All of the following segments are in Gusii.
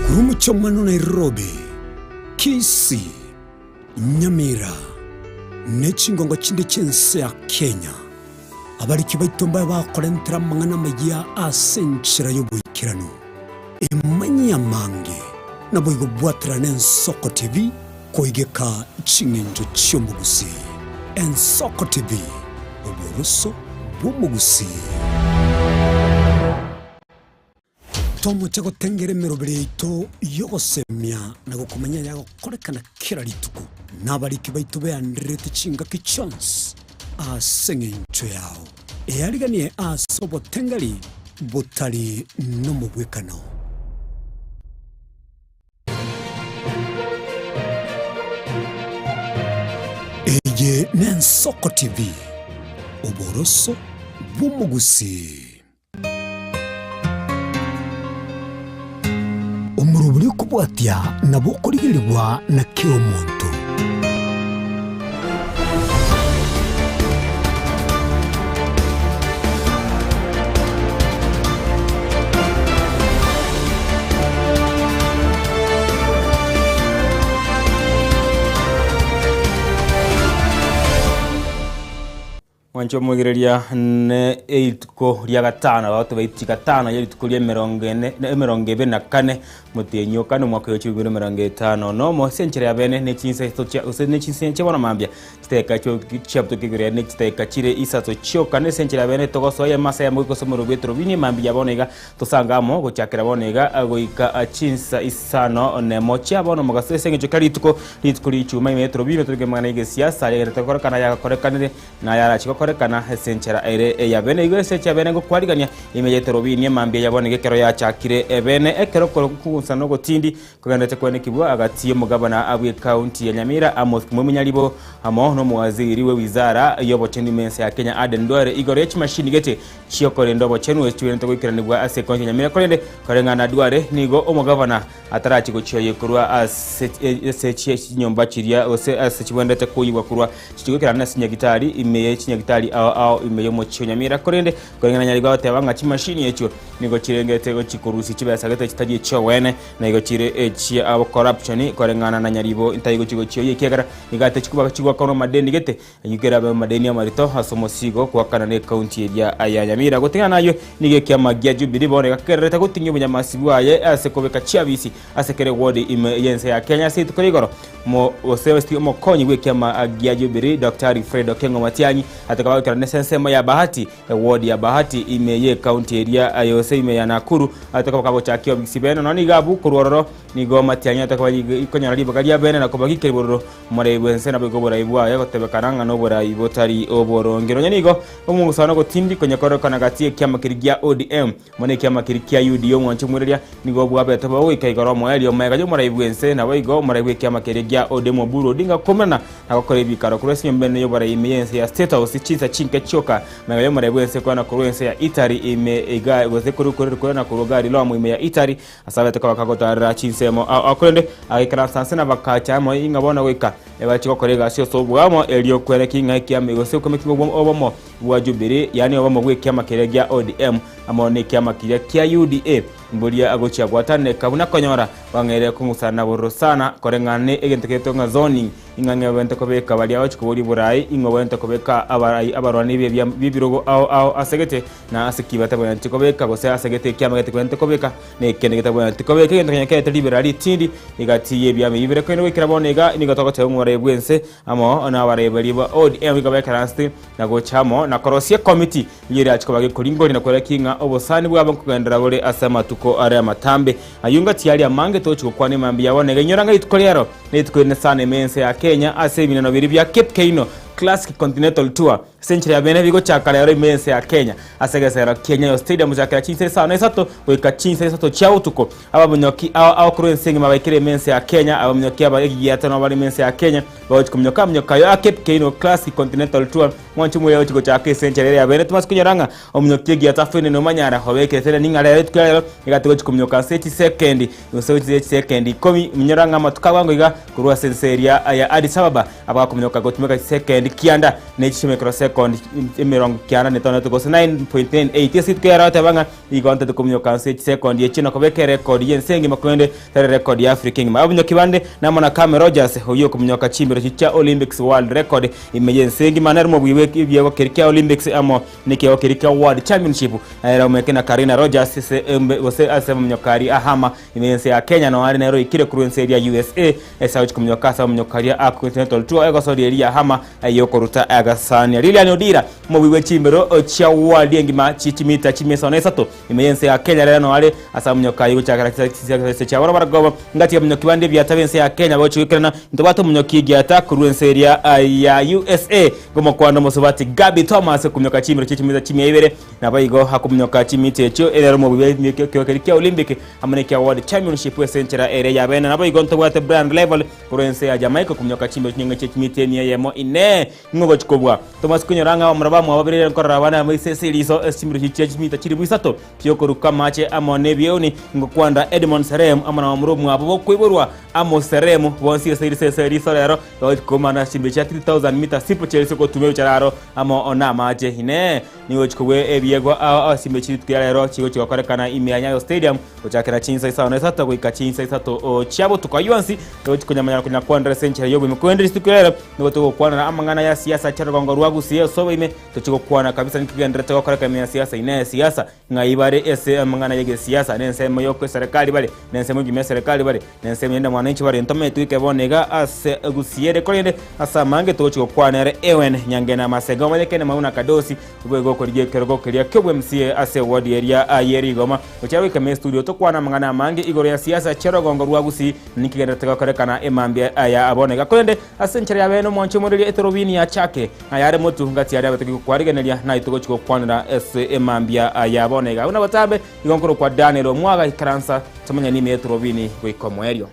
Korwa omochie omwana o Nairobi, Kisii, Nyamira, ne chingongo chinde chi'ense ya Kenya, abariki baito mbabe bakorentera amang'ana amayia ase enchera y'oboikeranu. Emanyie amange, naboigo bwaterana Ensoko TV koigeka ching'encho chi'omogusii. Ensoko TV, oboroso bw'omogusii. Tomoche gotengera emeroberi yaito y'ogosemia na gokomanya ayagokorekana kera rituko, na abariki baito beandererete chingaki chionsi ase engencho yao. Eariganie ase obotengeri botari nomogwekano. Eye n'Ensoko TV, oboroso bw'omogusii. Omorobori okobwatia nabo okorigerigwa na kera omonto. Mwanche omoigereria ne erituko ria gatano, abagotu baiti gatano ya rituko ria emerongo ene na emerongo ebere na kane, omotienyi o kane omwaka oyo chibibere emerongo etano na omo, ase enchera ya bene ne chinsa isato chia gose ne chinsa chia bono mambia, chidakika chio chiabutoka igoro yaye ne chidakika chire isato chioka. Na ase enchera ya bene togosoa eyemo ase eyemo goika ase omorero bw'etorobini emambia ya bono iga, tosange amo gochakera bono iga goika chinsa isano nemo chia bono omogaso ase eng'encho kera rituko, rituko richuma ime y'etorobini toige amang'ana y'egesiasa ayagenderete gokorekana ayagokorekanire Na ayarache gokorekana ase enchera ere ey'abeene. Igo ase enchera y'abeene ngokwarigania ime y'etorobini emambia ya bono iga ekero yachakire ebeene, ekero okogunsa na ogotindi kogenderete kwenekigwa agati y'omogabana bw'ekaunti ya Nyamira Amos Kimwemi Nyaribo amo n'omowaziri bw'ewizara y'obochenu ime ense ya Kenya Aden Duale igoro ye chimashini gete chiokorenda obochenu echio chiwenerete goikeranigwa ase ekaunti ya Nyamira korende koreng'ana na Duale nigo omogabana Atarachi gochia oye korwa ase ase chinyomba chiria gose ase chibwenerete koyigwa korwa chichie goikerana ase chinyagitari ime ye chinyagitari ao ao ime y'omochie o Nyamira. Korende koreng'ana Nyaribo agoteba ng'a chimashini echio nigo chirengete gochi korusia chibesa gete chitari echi'oboene na igo chire echia corruption koreng'ana na Nyaribo ntari gochi gochia oyio ekiagera nigo ate chikoba chigwakanwa amadeni gete Ayio kerabe amadeni amarito ase omosigo goakana n'ekaunti eria ya Nyamira. Gotigana nayio, nigo ekiama gia Jubilee bono egakererete goting'ia obonyamasi bwaye ase kobeka chiabisi ase kera eward ime y'ense ya Kenya ase rituko ria igoro. Mo gose omokonyi bw'ekiama gia Jubilee Daktari Fred Okengo Matiang'i ataka bagoikerana ase ensemo ya Bahati eward ya Bahati ime y'ekaunti eria gose ime ya Nakuru ataka bakagochakia obisi bene nonya nigo abwo korwa ororo nigo Matiang'i ataka konyora ribaga ria bene na kobagikeria bororo Omorai bw'ense naboigo oborai bwaye gotebekana ng'a noborai botari oboronge. Nonya nigo omogusano ogotindi konya kororekana gati y'ekiama keria gia ODM amo nekiama keria kia UDA omwanche omwereria nigo bwabete bogoika igoro omoerio omega y'omorai bw'ense naboigo omorai bw'ekiama keria gia ODM Oburu Odinga koumerana na gokora ebikaro korwa ase enyomba enene y'oborai ime y'ense ya State House chinsa chinke chioka magega y'omorai bw'ense koyana korwa ense ya Italy ime iga gose korwa koyana korwa gari Rome ime ya Italy Ase abete koba kagotaarera chinsemo ao ao, korende agaikaransa nse na bakacha amo ing'a bono goika bachie gokora egasi ase oboamo, erio kwereki ng'a ekiama gose okomekigwa obomo bwa Jubilee, yaani obomo bw'ekiama keria gia ODM amo nekiama keria kia UDA mboria gochia gwataneka buna konyora bang'eire kong'usana bororo sana koreng'ana ne egento keretwe ng'a zoning ing'a ng'a babwenerete kobeka baria bagochia koboria oborai ing'o babwenerete kobeka abarai abarwani b'ebirogo ao ao ase gete Na ase ki batabwenereti kobeka, gose ase gete ekiama getabwenereti kobeka, na ekende getabwenereti kobeka, egento konya kerete riberera ritindi egati y'ebiama ebi bibere. Korende goikera bono iga nigo togoteba omorai bw'ense amo nabarai baria ba ODM iga baikaransete na gocha amo na korosia ekomiti eyio erache koba gekoringoria na kwereka ing'a obosani bwabo nkogenderera bore ase amatuko are amatambe. Ayio ngati aria amange togochia gokwana emambia ya bono iga. Inyora ng'a rituko riaro nerituko rinene sana ime y'ense ya Kenya ase ebineno biria bia Cape Keino Classic Continental Tour. Ase enchera ya bene bigochaka rero ime y'ense ya Kenya, ase egesero kia Nyayo Stadium gochakera chinsa isano na isato goika chinsa isato chia botuko. Abamonyoki ao ao korwa ense engima baikire ime y'ense ya Kenya, abamonyoki aba egigiato nabo bare ime y'ense ya Kenya bagochia komonyoka amonyoka ayo a Cape Keino Classic Continental Tour mwanche omoyega ogochia gochaka ase enchera ere ya bene. Tomanye konyora ng'a omonyoki egiato afwenene omanyara obekire tera ning'a rero rituko ria rero nigo atogochia komonyoka ase chisekendi gose gochia chisekendi ikomi. Monyora ng'a amatuko abwango iga korwa ase ense eria ya Addis Ababa abakomonyoka gotumeka chisekendi kianda ne chimicrosecond. Chisekondi emerongo kianda na etano gose 9.98 ase rituko riarero agoteba ng'a igo ntete kominyoka nse chisekondi echio na kobeka erekodi y'ense engima korende tari erekodi ya Africa engima. Abaminyoki bande namo na Cammy Rogers oyio okominyoka chimbero chio chia Olympics World Record ime y'ense engima nere omobui bwe ebiegwa keria kia Olympics amo nekiegwa keria kia World Championship ere omeke na Karina Rogers ase gose ase amaminyoka aria a Hammer Ime y'ense ya Kenya noare nere oikire korwa ense eria USA ase agochia kominyoka ase amaminyoka aria a Continental Tour egosoria eria ya Hammer ey'okoruta agasania. Lilian Odira, omobui bwe chimbero chia world engima chie chimita chimia isano na isato ime y'ense ya Kenya rero noare ase amaminyoka ayio gochakera chinsa chia barobaro barabwo ngati abaminyoki bande ebiata b'ense ya Kenya bagochia goikerana ntobwate omonyoki egiata korwa ense eria ya USA ngomokwana omosubati Gabby Thomas okominyoka chimbero chie chimita chimia ibere Naboigo akominyoka chimiti echio ere omobuya bw'ekioo keria kia Olympic amo nekia World Championship ase enchera ere y'abene. Naboigo ntobwate Brian Level korwa ense ya Jamaica okominyoka chimbero chinyinge chie chimiti emia eyemo. Inee! Ning'o ogochia kobua? Tomasi konyora ng'a abamura bamwabo babere nkorora abana ase ase eriso ase chimbero chiria chia chimita chilifu isato chiokoruka amache amo nebieuni, ngokwanda Edmond Serem amo na bamura omwabo bokoiborwa Amos Serem bonsi ase eriso ase eriso rero bagochia komana ase chimbero chia 3000 meter steeplechase gotuma ebichararo amo namache. Inee! Nigo chikogwa ebiegwa ao ase chimbero chie rituko ria rero chigochia gokorekana ime ya Nyayo Stadium gochakera chinsa isano na isato goika chinsa isato chia botuko. Ayio onsi togochia konyamanya na konya kwanera ase enchera y'oboime. Korende rituko ria rero nigo togokwanera amang'ana ya siasa chi'orogongo rwa Gusii ase oboime. Tochie gokwana kabisa ninki kegendererete gokoreka ime ya siasa. Inee! Siasa ng'ai bare ase amang'ana y'egesiasa? Nensemo y'eserekari bare? Nensemo engima y'eserekari bare? Nensemo ende mwananchi bare? Ntomanyeti goika bono iga ase Gusii ere, korende ase amange togochia gokwana ere Ewen Nyangena Amasega omanyekene Mauna Kadosi boigo okorigia ekerogo keria ki'obwMCA ase eward eria ye Rigoma. Gochia goika ime estudio tokwane amang'ana amange igoro ya siasa chi'orogongo rwa Gusii na ninki kegendererete gokorekana emambia aya bono iga. Korende ase enchera ya bene omwanchi omoreria etorobini ya Chake ayare motu ngati aria abetoki gokwarigeneria naye togochia gokwanera ase emambia ya bono iga. Buna botambe igo nkorokwa Daniel Omwaga ikaransa tomanyane ime y'etorobini goika omoerio.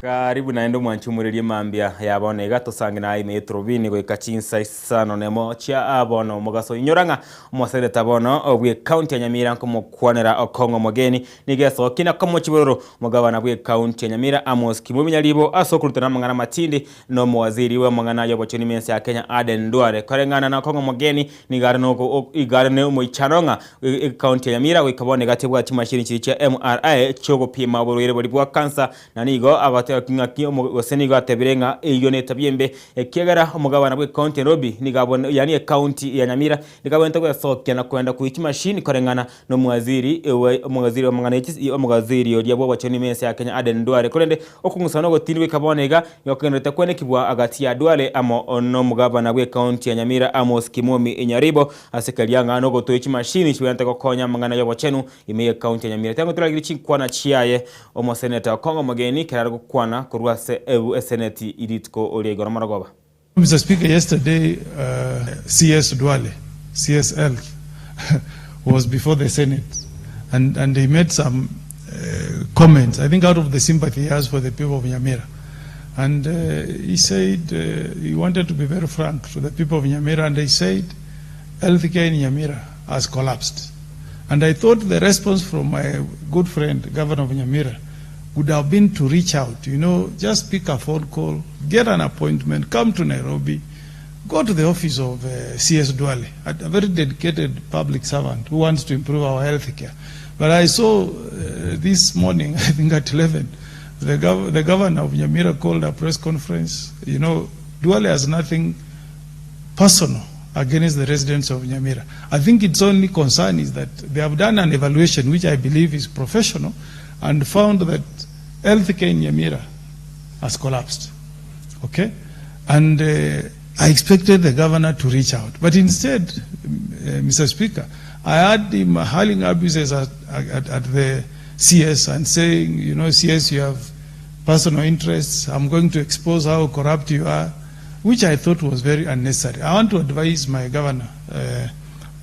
Karibu naende omwanchi omorerie mambia ya bono iga tosange naye ime y'eturubini goika chinsa isano nemo chia bono mogaso. Inyora ng'a omoseneta bono bw'ecounty ya Nyamira nkomokwanera Okong'o Omogeni Nigo esokia na komochia bororo omogabana bw'ecounty ya Nyamira Amos Kimumi Nyaribo ase okorutana amang'ana amatindi na omowaziri bw'amang'ana y'obochenu ime ense ya Kenya Aden Duale. Koreng'ana na Okong'o Omogeni nigo are noko igo are nomoichano ng'a ecounty ya Nyamira goika bono iga tebwati chimashini chiria chia MRI chiogopima oborwaire boria bwa cancer na nigo agoteba ng'a ki gose nigo atebire ng'a eyio netabia embe ekiagera omogabana bw'ecounty ya Nairobi nigo abone yaani ecounty ya Nyamira nigo abwenerete gwesokia na koenda koiyia chimashini koreng'ana Nomwaziri omowaziri bw'amang'ana ye chisi omowaziri oria bw'obochenu ime ense ya Kenya Aden Duale. Korende okong'usana ogotindi goika bono iga nigo kogendererete kwenekigwa agati ya Duale amo nomogabana bw'ecounty ya Nyamira Amos Kimumi Nyaribo ase keria ng'a nogotoyia chimashini chibwenerete gokonya amang'ana y'obochenu ime y'ecounty ya Nyamira. Tiango torarigerie chinkwana chiaye omoseneta Okong'o Omogeni ekero are gokwana korwa ase eseneti rituko ria igoro morogoba. Mister Speaker, yesterday CS Duale, CS Health, was before the Senate and, and he made some uh, comments, I think out of the sympathy he has for the people of Nyamira. And uh, he said uh, he wanted to be very frank to the people of Nyamira, and he said healthcare in Nyamira has collapsed. And I thought the response from my good friend, Governor of Nyamira, would have been to reach out, you know, just pick a phone call, get an appointment, come to Nairobi, go to the office of uh, CS Duale, a, a very dedicated public servant who wants to improve our health care. But I saw uh, this morning, I think at 11, the, gov- the governor of Nyamira called a press conference. You know, Duale has nothing personal against the residents of Nyamira. I think its only concern is that they have done an evaluation, which I believe is professional, and found that healthcare in Nyamira has collapsed. Okay? And uh, I expected the governor to reach out. But instead, Mr. Speaker, I had him hurling abuses at, at, at the CS and saying, you know, CS, you have personal interests. I'm going to expose how corrupt you are, which I thought was very unnecessary. I want to advise my governor, uh,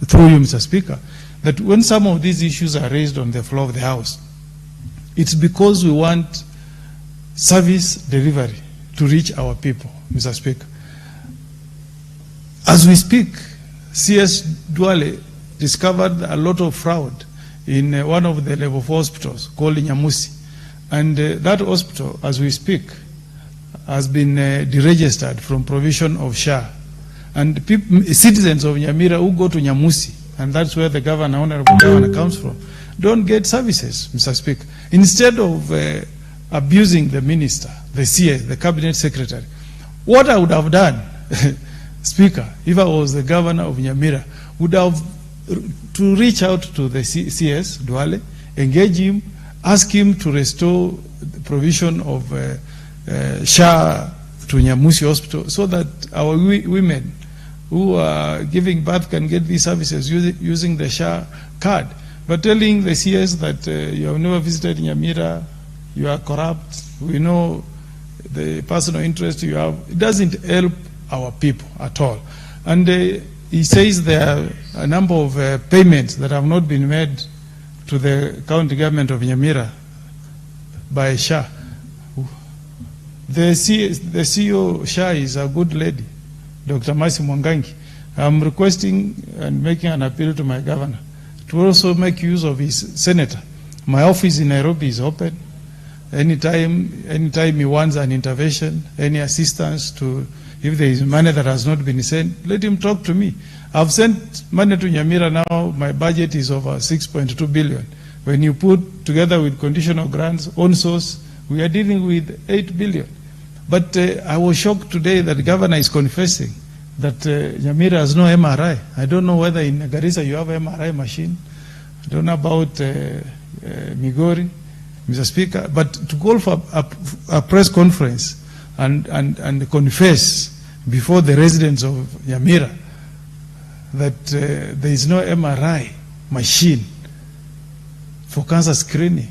through you, Mr. Speaker, that when some of these issues are raised on the floor of the House, it's because we want service delivery to reach our people, Mr. Speaker. As we speak, CS Duale discovered a lot of fraud in one of the level 4 hospitals called Nyamusi. And that hospital, as we speak, has been deregistered from provision of SHA. And citizens of Nyamira who go to Nyamusi, and that's where the governor, honorable governor, comes from, don't get services, Mr. Speaker. Instead of abusing the minister, the CS, the cabinet secretary, what I would have done, Speaker, if I was the governor of Nyamira, would have to reach out to the CS, Duale, engage him, ask him to restore the provision of SHA to Nyamusi Hospital so that our women who are giving birth can get these services using the SHA card. But telling the CS that you have never visited Nyamira, you are corrupt, we know the personal interest you have, it doesn't help our people at all. And he says there are a number of payments that have not been made to the county government of Nyamira by SHA. The CEO SHA is a good lady, Dr. Mercy Mwangangi. I'm requesting and making an appeal to my governor to also make use of his senator. My office in Nairobi is open. Anytime he wants an intervention, any assistance to, if there is money that has not been sent, let him talk to me. I've sent money to Nyamira now. My budget is over 6.2 billion. When you put together with conditional grants, own source, we are dealing with 8 billion. But I was shocked today that the governor is confessing that Nyamira has no MRI. I don't know whether in Garissa you have MRI machine. I don't know about Migori, Mr. Speaker. But to call for a press conference and confess before the residents of Nyamira that there is no MRI machine for cancer screening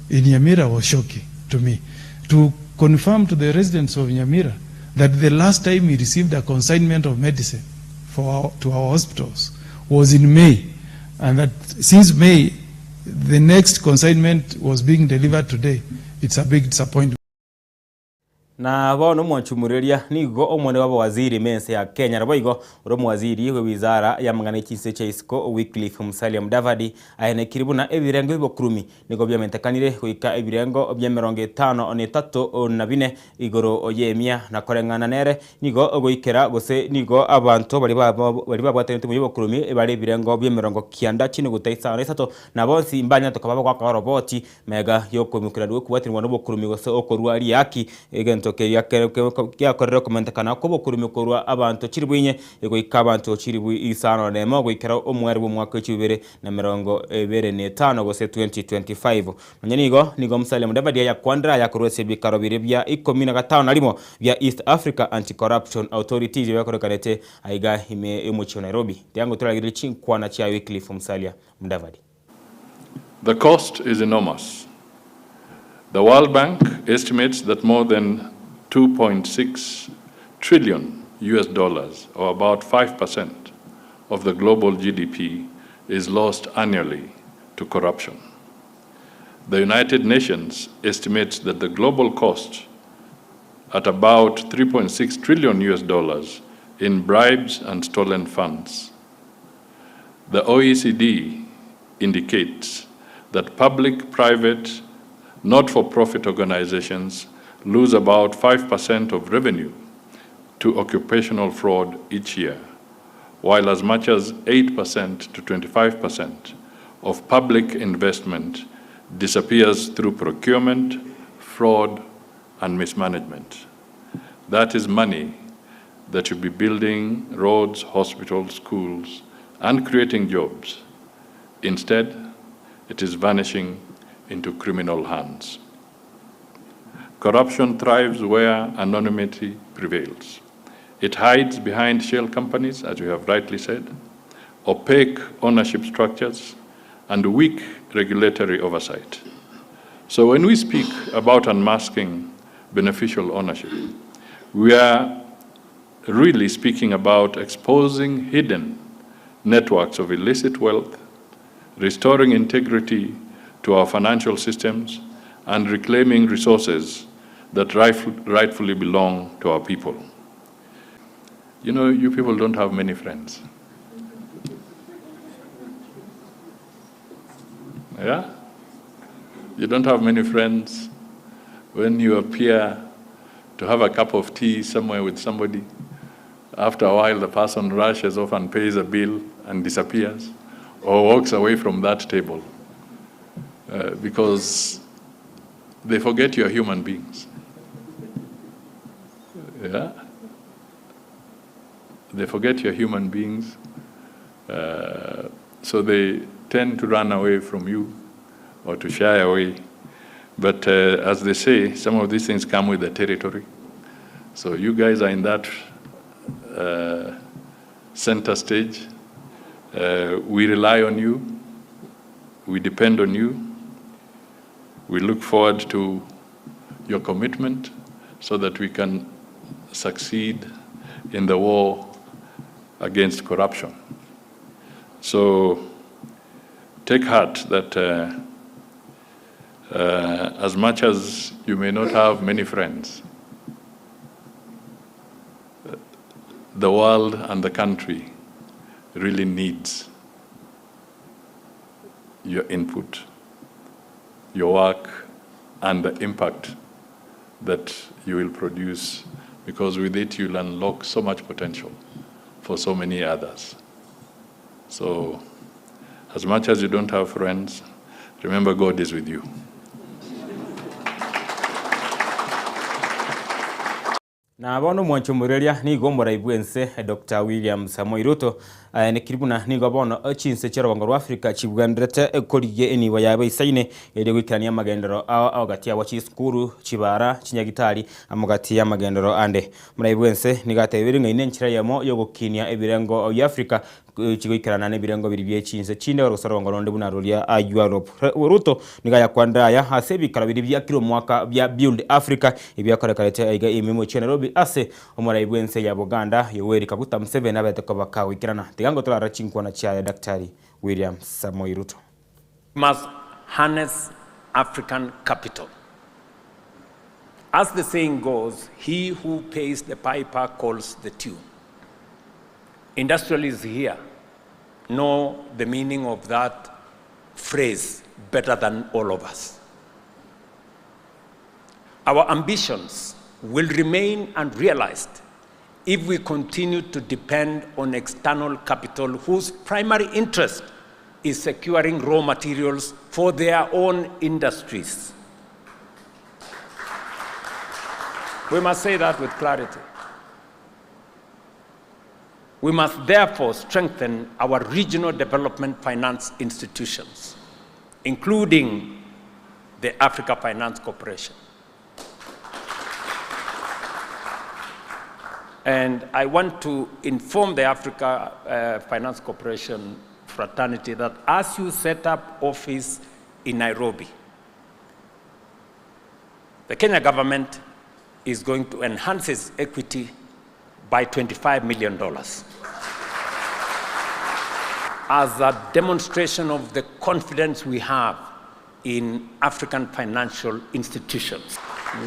in Nyamira was shocking to me. To confirm to the residents of Nyamira that the last time we received a consignment of medicine to our hospitals was in May, and that since May, the next consignment was being delivered today. It's a big disappointment. Na bono omwanchumureria nigo omone bw'abawaziri mense ya Kenya naboigo ore omowaziri bwe wizara y'amang'ana echinse chia isiko Wycliffe Musalia Mudavadi aenekire buna ebirengo bi'obokurumi nigo biamentekanire goika ebirengo bia 53 igoro y'emia na koreng'ana nere nigo ogoikera gose nigo abanto bari babwatanete mu bokurumi bari ebirengo bia 93 na bonsi mbanya tokaba bagwaka roboti mega yokomukira kubwatirwa n'obokurumi gose okorwa riaki egento kyakorera komentekana kobokurumi korwa abantu chiribwinye egoika abantu chiribwi isano nemo goikera omweri bw'omwaka w'echibere na 25 gose 2025. Nonye nigo Musalia Mudavadi yakwandira yakorwa ebikaro bire bya 15 bya East Africa Anti-Corruption Authorities byakorekanete aiga ime omuchi wa Nairobi. Tiango turagire chinkwana chia Wycliffe Musalia Mudavadi. The cost is enormous. The World Bank estimates that more than $2.6 trillion US dollars, or about 5% of the global GDP, is lost annually to corruption. The United Nations estimates that the global cost at about $3.6 trillion US dollars in bribes and stolen funds. The OECD indicates that public, private, not-for-profit organizations lose about 5% of revenue to occupational fraud each year, while as much as 8% to 25% of public investment disappears through procurement, fraud, and mismanagement. That is money that should be building roads, hospitals, schools, and creating jobs. Instead, it is vanishing into criminal hands. Corruption thrives where anonymity prevails. It hides behind shell companies, as you have rightly said, opaque ownership structures, and weak regulatory oversight. So when we speak about unmasking beneficial ownership, we are really speaking about exposing hidden networks of illicit wealth, restoring integrity to our financial systems, and reclaiming resources that rightfully belong to our people. You know, you people don't have many friends. Yeah? You don't have many friends. When you appear to have a cup of tea somewhere with somebody, after a while the person rushes off and pays a bill and disappears or walks away from that table because they forget you're human beings. Yeah? They forget you're human beings, so they tend to run away from you or to shy away. But as they say, some of these things come with the territory. So you guys are in that center stage. We rely on you. We depend on you. We look forward to your commitment so that we can succeed in the war against corruption. So take heart that as much as you may not have many friends, the world and the country really needs your input, your work, and the impact that you will produce, because with it you'll unlock so much potential for so many others. So, as much as you don't have friends, remember God is with you. Na bono omwancho omoiroria nigo omorai bw'ense Doctor William Samoei Ruto aenekirie buna nigo bono chinse chi'orogongo rwa Africa chibwenderete korigia enibo yabo eisaine erio goikerania amagenderero ao ao gati yabo chisukuru, chibara, chinyagitari amo gati y'amagenderero ande. Omorai bw'ense nigo atebirie ng'a eye nenchera eyemo yogokinia ebirengo bi'Africa chigoikerana nebirengo biria bie chinse chinde gose orogongo ronde buna roria Europe. Ruto nigo ayakwanire aya ase ebikaro biria bia kera omwaka bia Build Africa ebiakorekanete aiga ime omochie o Nairobi ase omorai bw'ense ya Buganda Yoweri Kaguta Museveni abete koba kagoikerana. Tiga ngotorarore chinkwana chiaye Daktari William Samoei Ruto. Must harness African capital. As the saying goes, he who pays the piper calls the tune. Industrialists here know the meaning of that phrase better than all of us. Our ambitions will remain unrealized if we continue to depend on external capital whose primary interest is securing raw materials for their own industries. We must say that with clarity. We must therefore strengthen our regional development finance institutions, including the Africa Finance Corporation. And I want to inform the Africa Finance Corporation fraternity that as you set up office in Nairobi, the Kenya government is going to enhance its equity by $25 million as a demonstration of the confidence we have in African financial institutions.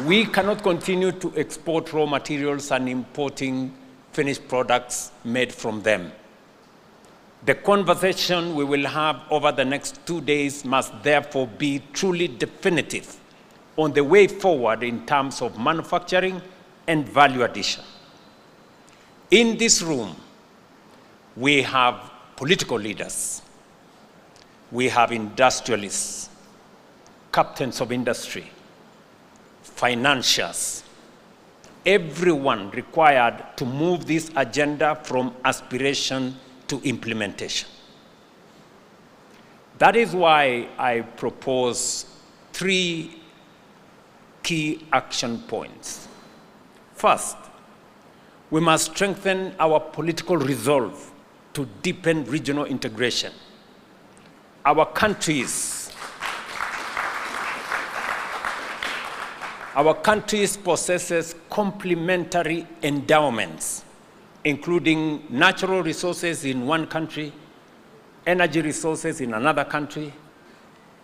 We cannot continue to export raw materials and importing finished products made from them. The conversation we will have over the next 2 days must therefore be truly definitive on the way forward in terms of manufacturing and value addition. In this room, we have political leaders, we have industrialists, captains of industry, financiers, everyone required to move this agenda from aspiration to implementation. That is why I propose 3 key action points. First, we must strengthen our political resolve to deepen regional integration. Our countries possesses complementary endowments, including natural resources in one country, energy resources in another country,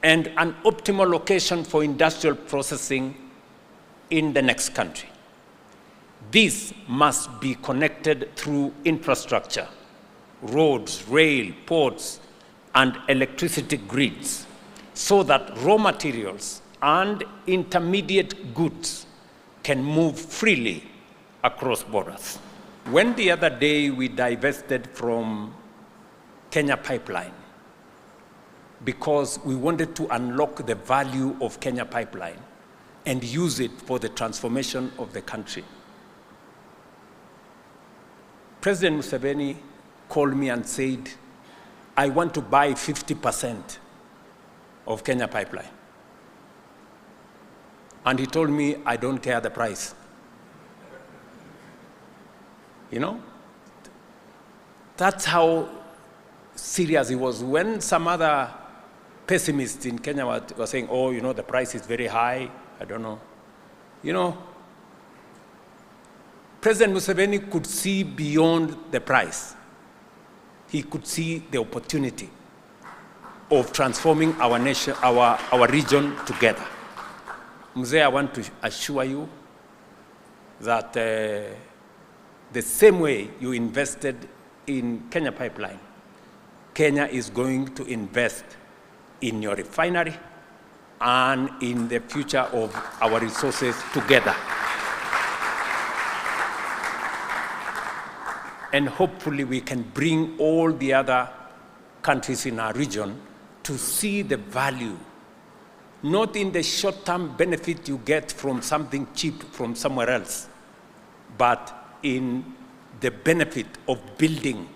and an optimal location for industrial processing in the next country. This must be connected through infrastructure, roads, rail, ports, and electricity grids, so that raw materials and intermediate goods can move freely across borders. When the other day we divested from Kenya Pipeline, because we wanted to unlock the value of Kenya Pipeline and use it for the transformation of the country. President Museveni called me and said, I want to buy 50% of Kenya Pipeline. And he told me, I don't care the price. You know? That's how serious he was. When some other pessimists in Kenya were saying, oh, you know, the price is very high, I don't know. You know, President Museveni could see beyond the price. He could see the opportunity of transforming our nation, our region together. Mzee, I want to assure you that the same way you invested in Kenya Pipeline, Kenya is going to invest in your refinery and in the future of our resources together. And hopefully we can bring all the other countries in our region to see the value, not in the short-term benefit you get from something cheap from somewhere else, but in the benefit of building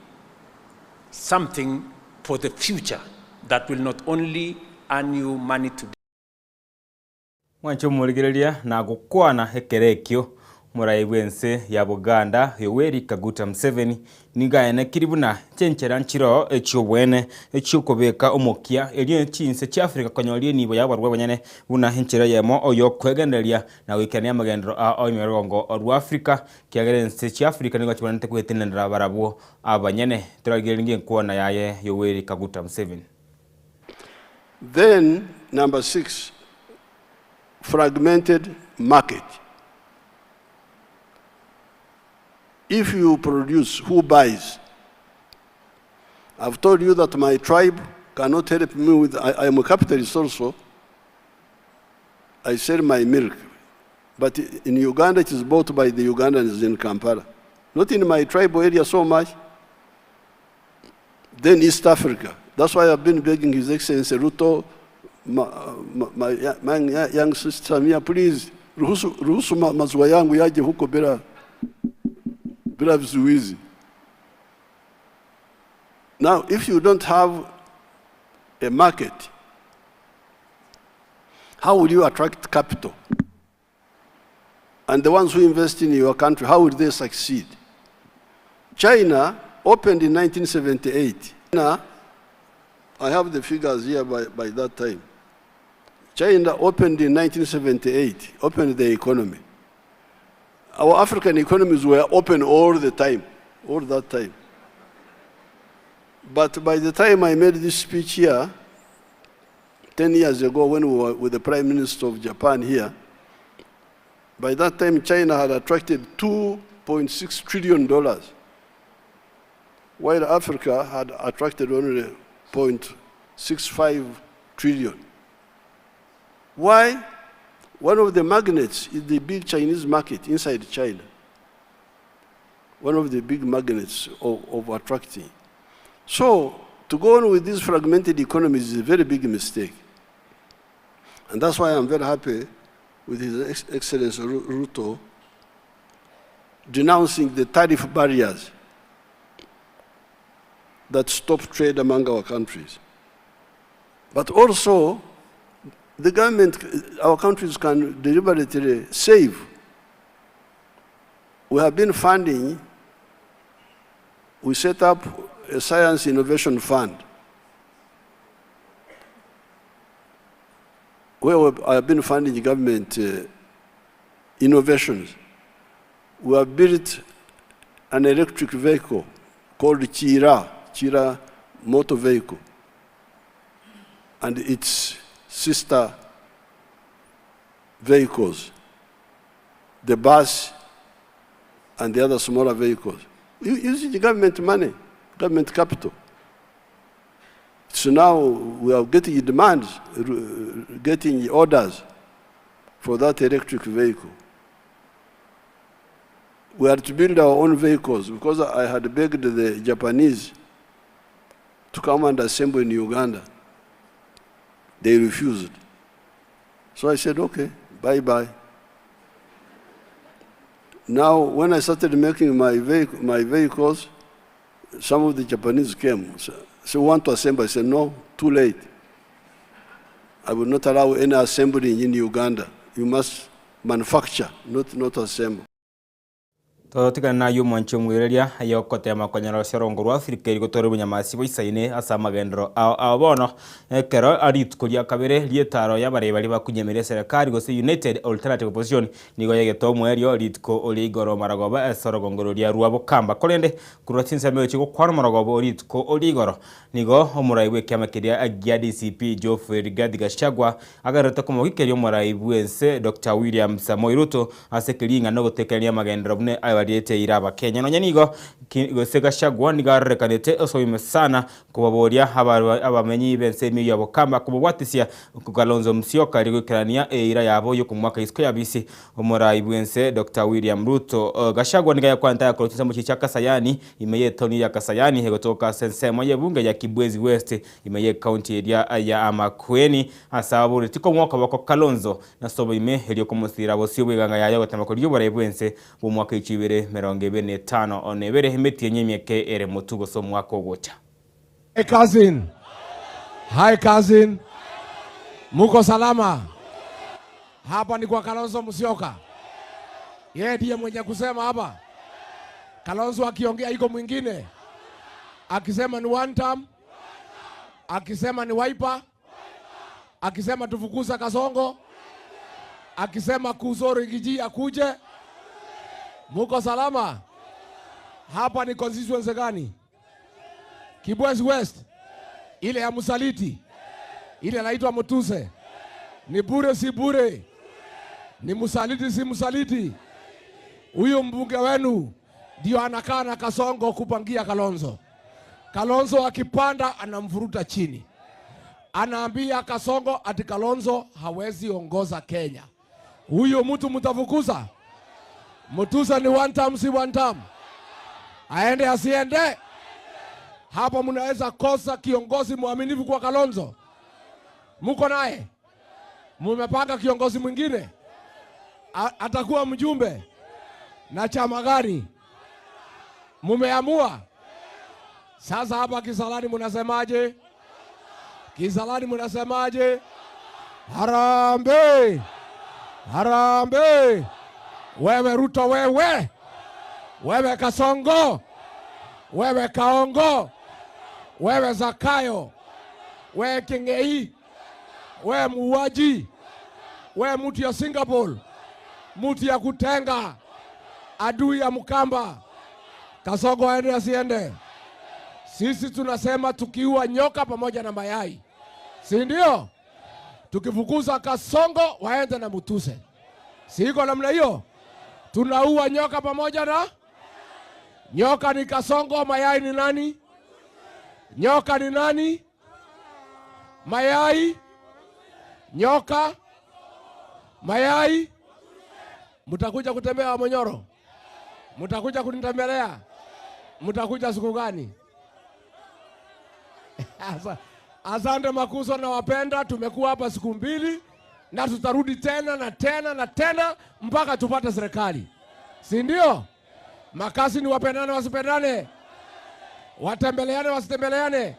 something for the future that will not only earn you money today. Mwanche omorigereria na gokwana ekero ekio, omorai bw'ense ya Buganda Yoweri Kaguta Museveni nigo aenekiri buna chinchera nchiroo echi'obwene echi'okobeka omokia erio chinse chi'Africa konyoria enibo yabarwa abanyene buna enchera eyemo y'okwegendereria na goikerania amagenderero ao ime y'orogongo rwa Africa kiagera ense chi'Africa nigo chibwenerete gwetenenera barabwo abanyene. Torarigererie enkwana yaye Yoweri Kaguta Museveni. Then, number 6, fragmented market. If you produce, who buys? I've told you that my tribe cannot help me with, I am a capitalist also. I sell my milk. But in Uganda, it is bought by the Ugandans in Kampala. Not in my tribal area so much. Then East Africa. That's why I've been begging His Excellency Ruto, my young sister Samia, please, ruhusu maziwa yangu yaje huko bila vizuizi. Now, if you don't have a market, how will you attract capital? And the ones who invest in your country, how will they succeed? China opened in 1978. China, I have the figures here by that time. China opened in 1978, opened the economy. Our African economies were open all the time, all that time. But by the time I made this speech here, 10 years ago when we were with the Prime Minister of Japan here, by that time China had attracted $2.6 trillion, while Africa had attracted only 0.65 trillion. Why? One of the magnets is the big Chinese market inside China. One of the big magnets of attracting. So, to go on with these fragmented economies is a very big mistake. And that's why I'm very happy with His Excellency Ruto denouncing the tariff barriers that stop trade among our countries. But also, the government, our countries can deliberately save. We have been funding, we set up a science innovation fund where I have been funding the government innovations. We have built an electric vehicle called Chira, Chira motor vehicle, and its sister vehicles, the bus and the other smaller vehicles. Using government money, government capital. So now we are getting demands, getting orders for that electric vehicle. We are to build our own vehicles because I had begged the Japanese to come and assemble in Uganda. They refused. So I said, okay, bye-bye. Now, when I started making my vehicles, some of the Japanese came. So we want to assemble. I said, no, too late. I will not allow any assembly in Uganda. You must manufacture, not assemble. Totigana naye omwanchi omwereria aye ogotema konyora ase orongo rwa Africa eri gotwara obonyamasi boisaine ase amagenderero ao ao bono ekero ari rituko ria kabere rietaro y'abarei baria bakunyemeria eserekari gose United Alternative Opposition nigo yegete omoerio rituko oria igoro maragoba ase orogongo roria rwa Bokamba korende korwa chinsemo echi gokwana omorogoba o rituko oria igoro nigo omorai bw'ekiama keria gia DCP Geoffrey Rigathi Gachagua agererete komogikeria omorai bwense Dr. William Samoei Ruto ase ekering'a na ogotekereria amagenderero buna abariete ira abakenya nonya nigo gose Gachagua nigo arorekanete ase oime sana kobaboria abamenyi b'ense emiyo ya Bokamba kobabwatisia Kalonzo Musyoka eri goikerania eira yabo y'okomwaka isiko ya bisi omorai bwense Dr. William Ruto. Gachagua nigo yakwanete agakora chinsemo chia Kasayani ime y'etaoni ya Kasayani egotoka ase ensemo y'ebunge ya Kibwezi West ime y'ekaunti eria ya Makueni ase ababoreti komwoka boko Kalonzo nase oboime erio komosira bosio bw'eganga yaye ogotema koria oborai bwense bw'omwaka 2025 nebere emetienyi emieke ere motu gose omwaka ogocha. Hi cousin. Hi cousin. Muko salama? Hapa ni kwa Kalonzo Musyoka. Yeye ndiye mwenye kusema hapa. Kalonzo akiongea iko mwingine. Akisema ni one term, akisema ni Wiper, akisema tufukuza Kasongo, akisema Kuso Riggy G akuje. Muko salama? Hapa ni constituency gani? Kibwezi West, ile ya msaliti, ile inaitwa Mutuse. Ni bure si bure? Ni msaliti si msaliti? Huyu mbunge wenu ndio anakaa na Kasongo kupangia Kalonzo. Kalonzo akipanda anamvuruta chini, anaambia Kasongo ati Kalonzo hawezi ongoza Kenya. Huyu mtu mtafukuza? Mutuse ni one term, si one term? Aende asiende? Hapo mnaweza kosa kiongozi mwaminifu kwa Kalonzo. Muko naye? Mumepanga kiongozi mwingine? Atakuwa mjumbe na chama gani? Mumeamua? Sasa hapa Kisalani mnasemaje? Kisalani mnasemaje? Harambee! Harambee! Wewe Ruto wewe! Wewe Kasongo! Wewe Kaongo! Wewe Zakayo! Wewe King'ei! Wewe muuaji! Wewe mtu ya Singapore! Mtu ya kutenga! Adui ya Mkamba! Kasongo aende asiende? Sisi tunasema tukiua nyoka pamoja na mayai, si ndio? Tukifukuza Kasongo waende na Mutuse, si iko namna hiyo? Tunaua nyoka pamoja na nyoka. Ni Kasongo, mayai ni nani? Nyoka ni nani? Mayai, nyoka, mayai. Mtakuja kutembea Monyoro? Mtakuja kunitembelea? Mtakuja siku gani? Asante Makuso, nawapenda. Tumekuwa hapa siku mbili na tutarudi tena na tena na tena mpaka tupate serikali, si ndio? Makasi ni wapendane wasipendane, watembeleane wasitembeleane.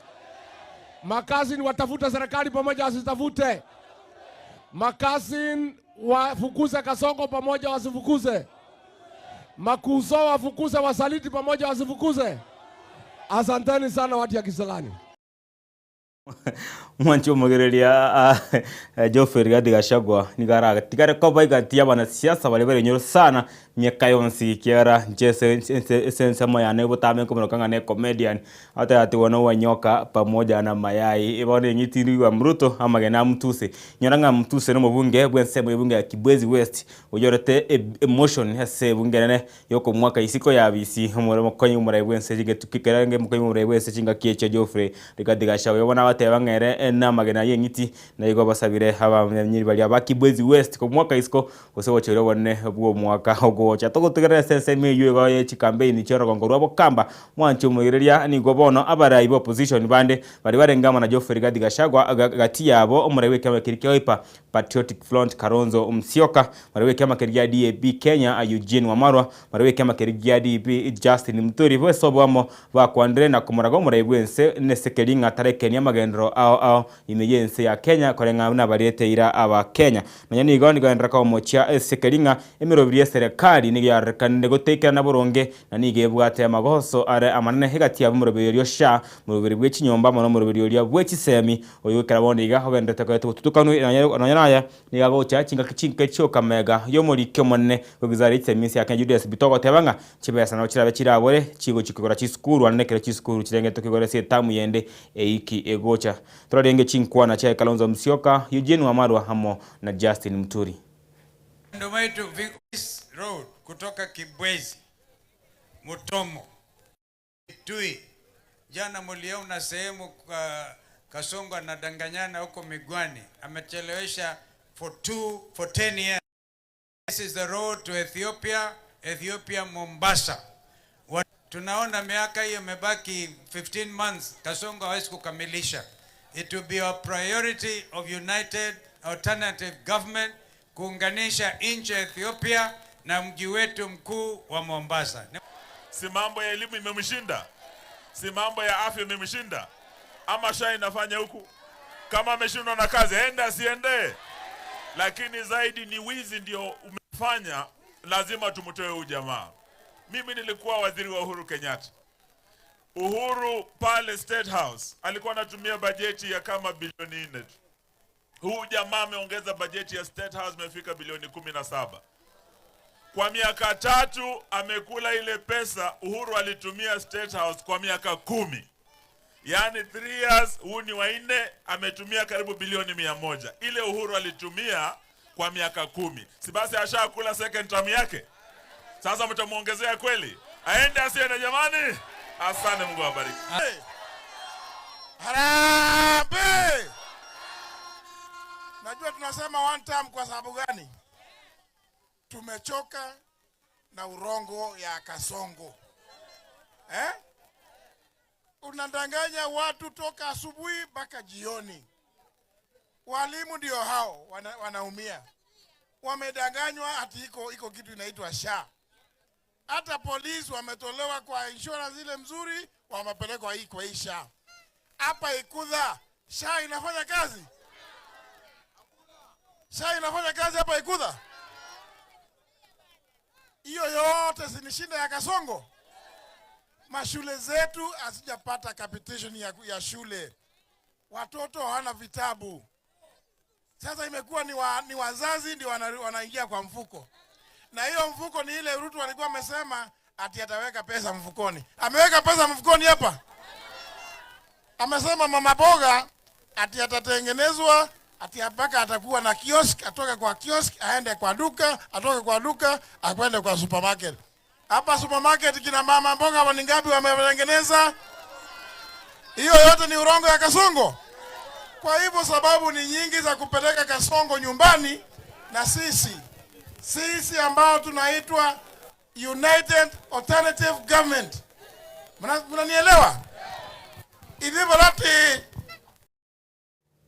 Makasi ni watafute serikali pamoja wasitafute. Makasi wafukuze Kasongo pamoja wasifukuze. Makuso wafukuze wasaliti pamoja wasifukuze. Asanteni sana watu ya Kisalani. Mwanche omogereria Geoffrey Rigathi Gachagua nigo aratigare koba egati y'abanasiasa baria bare enyoro sana miaka yonsi ekiagera inche ase ase ensemo yane botambe nkomoroka ng'a ne comedian Oteba ati bono wanyoka pamoja na mayai bono eng'iti William Ruto amagena a Mutuse. Nyora ng'a Mutuse nomobunge bw'ensemo y'ebunge ya Kibwezi West oyorete emotion ase ebunge enene yokomwaka isiko ya abisi omokonyi omorai bw'ense chigetuki kerenge omokonyi omorai bw'ense chingaki echio Geoffrey Rigathi Gachagua. Bono agoteba ng'a ere namagena y'eng'iti na igo basabire abanyanyiri baria ba Kibwezi West komwaka isiko gose gochia oria obonene bw'omwaka ogocha. Togotegerera ase ensemo eyio igo ye chikampeini chi'orogongo rwa Bokamba, mwanche omoigereria nigo bono abarai b'opposition bande baria barenge amo na Geoffrey Rigathi Gachagua gati yabo omorai bw'ekiama keria kia Wiper Patriotic Front Kalonzo Musyoka, morai bw'ekiama keria gia DAP Kenya Eugene Wamalwa, morai bw'ekiama keria gia DP Justin Muturi bw'ense oboamo bakwanire na komoraga omorai bw'ense nesekeri ng'a tarekenia amagenderero ao ao ime y'ense ya Kenya koreng'ana buna bariete eira aba Kenya. Nonya nigo nigo komochia esekeri ng'a emeroberi y'eserekari nigo yarorekanire gotaikerana boronge na nigo ebwate amagoso are amanene egati yabo omoroberi oria o SHA, omoroberi bwe chinyomba amo nomoroberi oria bwe chisemi, oyo goikera bono iga ogendererete koreta obotutukanu nonya naya nigo agocha chingaki chinke chi'okamega y'omoriki omonene bw'ebizaria chisemi ense ya Kenya Julius Bitok ogoteba ng'a chibesa nabo chirabe chirabore chigochia kogora chisukuru ande nekero chisukuru chirengete kegora ase etamu yende eiki egocha. Torarenge chinkwana chiaye Kalonzo Musyoka, Eugene Wamalwa amo na Justin Muturi. Road kutoka Kibwezi, Mutomo, Kitui. Jana muliona sehemu Kasongo anadanganyana huko Migwani, amechelewesha for 10 years. This is the road to Ethiopia, Ethiopia Mombasa. Tunaona miaka hiyo imebaki 15 months, Kasongo hawezi kukamilisha. It will be our priority of United Alternative Government kuunganisha nchi ya Ethiopia na mji wetu mkuu wa Mombasa. Si mambo ya elimu imemshinda? Si mambo ya afya imemshinda? Ama SHA inafanya huku? Kama ameshindwa na kazi, ende asiende? Lakini zaidi ni wizi ndio umefanya, lazima tumtoe huyu jamaa. Mimi nilikuwa waziri wa Uhuru Kenyatta. Uhuru pale State House alikuwa anatumia bajeti ya kama bilioni 4 tu. Huu jamaa ameongeza bajeti ya State House imefika bilioni 17. Kwa miaka 3 amekula ile pesa Uhuru alitumia State House kwa miaka 10. Yaani 3 years, huu ni wa 4, ametumia karibu bilioni 100. Ile Uhuru alitumia kwa miaka 10. Si basi ashakula second term yake? Sasa mtamuongezea kweli? Aende asiende jamani? Asante, Mungu awabariki. Hey. Harambee! Najua tunasema one term kwa sababu gani? Tumechoka na urongo ya Kasongo. Unadanganya watu toka asubuhi mpaka jioni. Walimu ndio hao wanaumia. Wamedanganywa ati iko kitu inaitwa SHA. Hata polisi wametolewa kwa insurance ile mzuri, wamepelekwa hii kwa hii SHA. Hapa Ikutha SHA inafanya kazi? SHA inafanya kazi hapa Ikutha? Hiyo yote si ni shinda ya Kasongo? Mashule zetu hazijapata capitation ya shule. Watoto hawana vitabu. Sasa imekuwa ni wazazi ndio wanaingia kwa mfuko. Na hiyo mfuko ni ile Ruto alikuwa amesema ati ataweka pesa mfukoni. Ameweka pesa mfukoni hapa? Amesema mama boga ati atatengenezwa, ati mpaka atakuwa na kiosk, atoke kwa kiosk aende kwa duka, atoke kwa duka akwende kwa supermarket. Hapa supermarket kina mama mboga ni ngapi wametengeneza? Hiyo yote ni urongo ya Kasongo. Kwa hivyo sababu ni nyingi za kupeleka Kasongo nyumbani, na sisi ambao tunaitwa United Alternative Government. Mnanielewa? Ilivyo lati.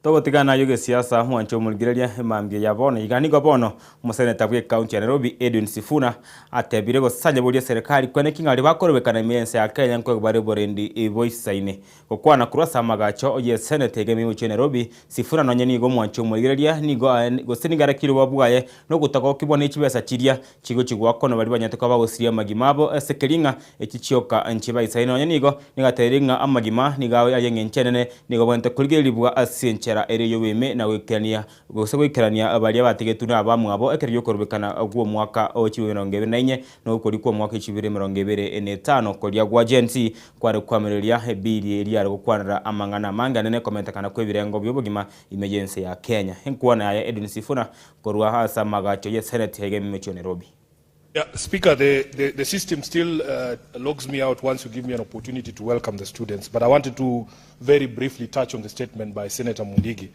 Togotigana ayio gesiasa, mwanche omorigereria emambia ya bono iga nigo bono omoseneta bw'ecounty ya Nairobi Edwin Sifuna atebire gosanya boria eserekari kweneki ng'a baria bakorobekana ime y'ense ya Kenya nkoegwa bare oborendi boisaine. Gokwana korwa ase amagacho y'eseneti iga ime y'omochie o Nairobi, Sifuna nonye nigo omwanche omorigereria nigo gose nigo arakire oboba bwaye nogotagokigwa nechibesa chiria chigochia goakanwa baria banyarete koba bagosiria amagima abo ase keria ng'a echi chioka nchibaisaine nonya nigo nigatebirie ng'a amagima nigo abe ay'engencho enene nigo abwenerete korigererigwa ase enchera ere y'oboime na goikerania gose goikerania baria batigetwe nabamwabo ekero gi'okorobekana kw'omwaka o chibiri emerongo ebere na inye na okoria kw'omwaka echibiri emerongo ebere na etano koria gwa Gen Z kware koamereria ebiri eria yare gokwanera amang'ana amange anene komentekana kw'ebirengo bi'obogima ime y'ense ya Kenya. Enkwana yaye Edwin Sifuna korwa ase amagacho y'eseneti aiga emechie o Nairobi. Yeah, Speaker, the, the, the system still uh, logs me out once you give me an opportunity to welcome the students, but I wanted to very briefly touch on the statement by Senator Mundigi.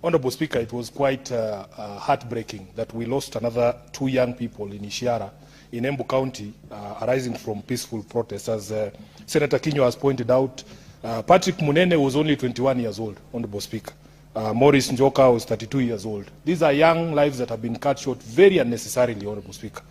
Honorable Speaker, it was quite uh, uh, heartbreaking that we lost another two young people in Ishiara, in Embu County, uh, arising from peaceful protests. As uh, Senator Kinyo has pointed out, uh, Patrick Munene was only 21 years old, Honorable Speaker. Uh, Maurice Njoka was 32 years old. These are young lives that have been cut short very unnecessarily, Honorable Speaker.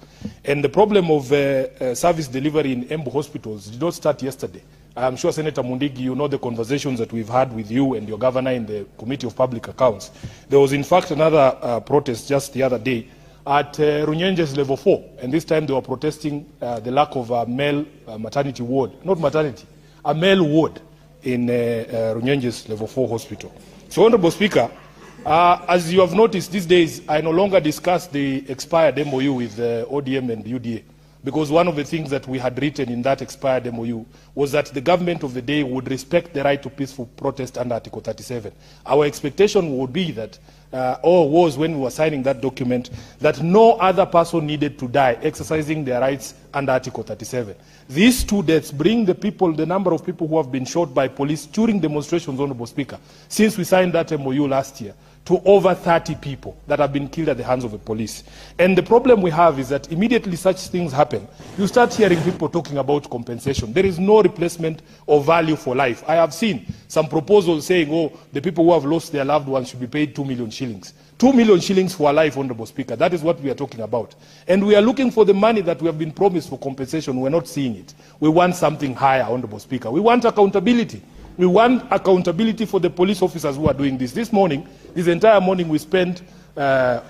And the problem of uh, uh, service delivery in Embu hospitals did not start yesterday. I'm sure, Senator Mundigi, you know the conversations that we've had with you and your governor in the Committee of Public Accounts. There was, in fact, another uh, protest just the other day at uh, Runyenjes Level 4, and this time they were protesting uh, the lack of a male uh, maternity ward, not maternity, a male ward in uh, uh, Runyenjes Level 4 Hospital. So, Honorable Speaker, uh, as you have noticed these days, I no longer discuss the expired MOU with uh, ODM and UDA because one of the things that we had written in that expired MOU was that the government of the day would respect the right to peaceful protest under Article 37. Our expectation would be that, uh, or was when we were signing that document, that no other person needed to die exercising their rights under Article 37. These two deaths bring the people, the number of people who have been shot by police during demonstrations, Honorable Speaker, since we signed that MOU last year, to over 30 people that have been killed at the hands of the police. And the problem we have is that immediately such things happen, you start hearing people talking about compensation. There is no replacement of value for life. I have seen some proposals saying, oh, the people who have lost their loved ones should be paid 2 million shillings. 2 million shillings for a life, Honorable Speaker. That is what we are talking about. And we are looking for the money that we have been promised for compensation. We're not seeing it. We want something higher, Honorable Speaker. We want accountability. We want accountability for the police officers who are doing this. This morning, this entire morning, we spent uh,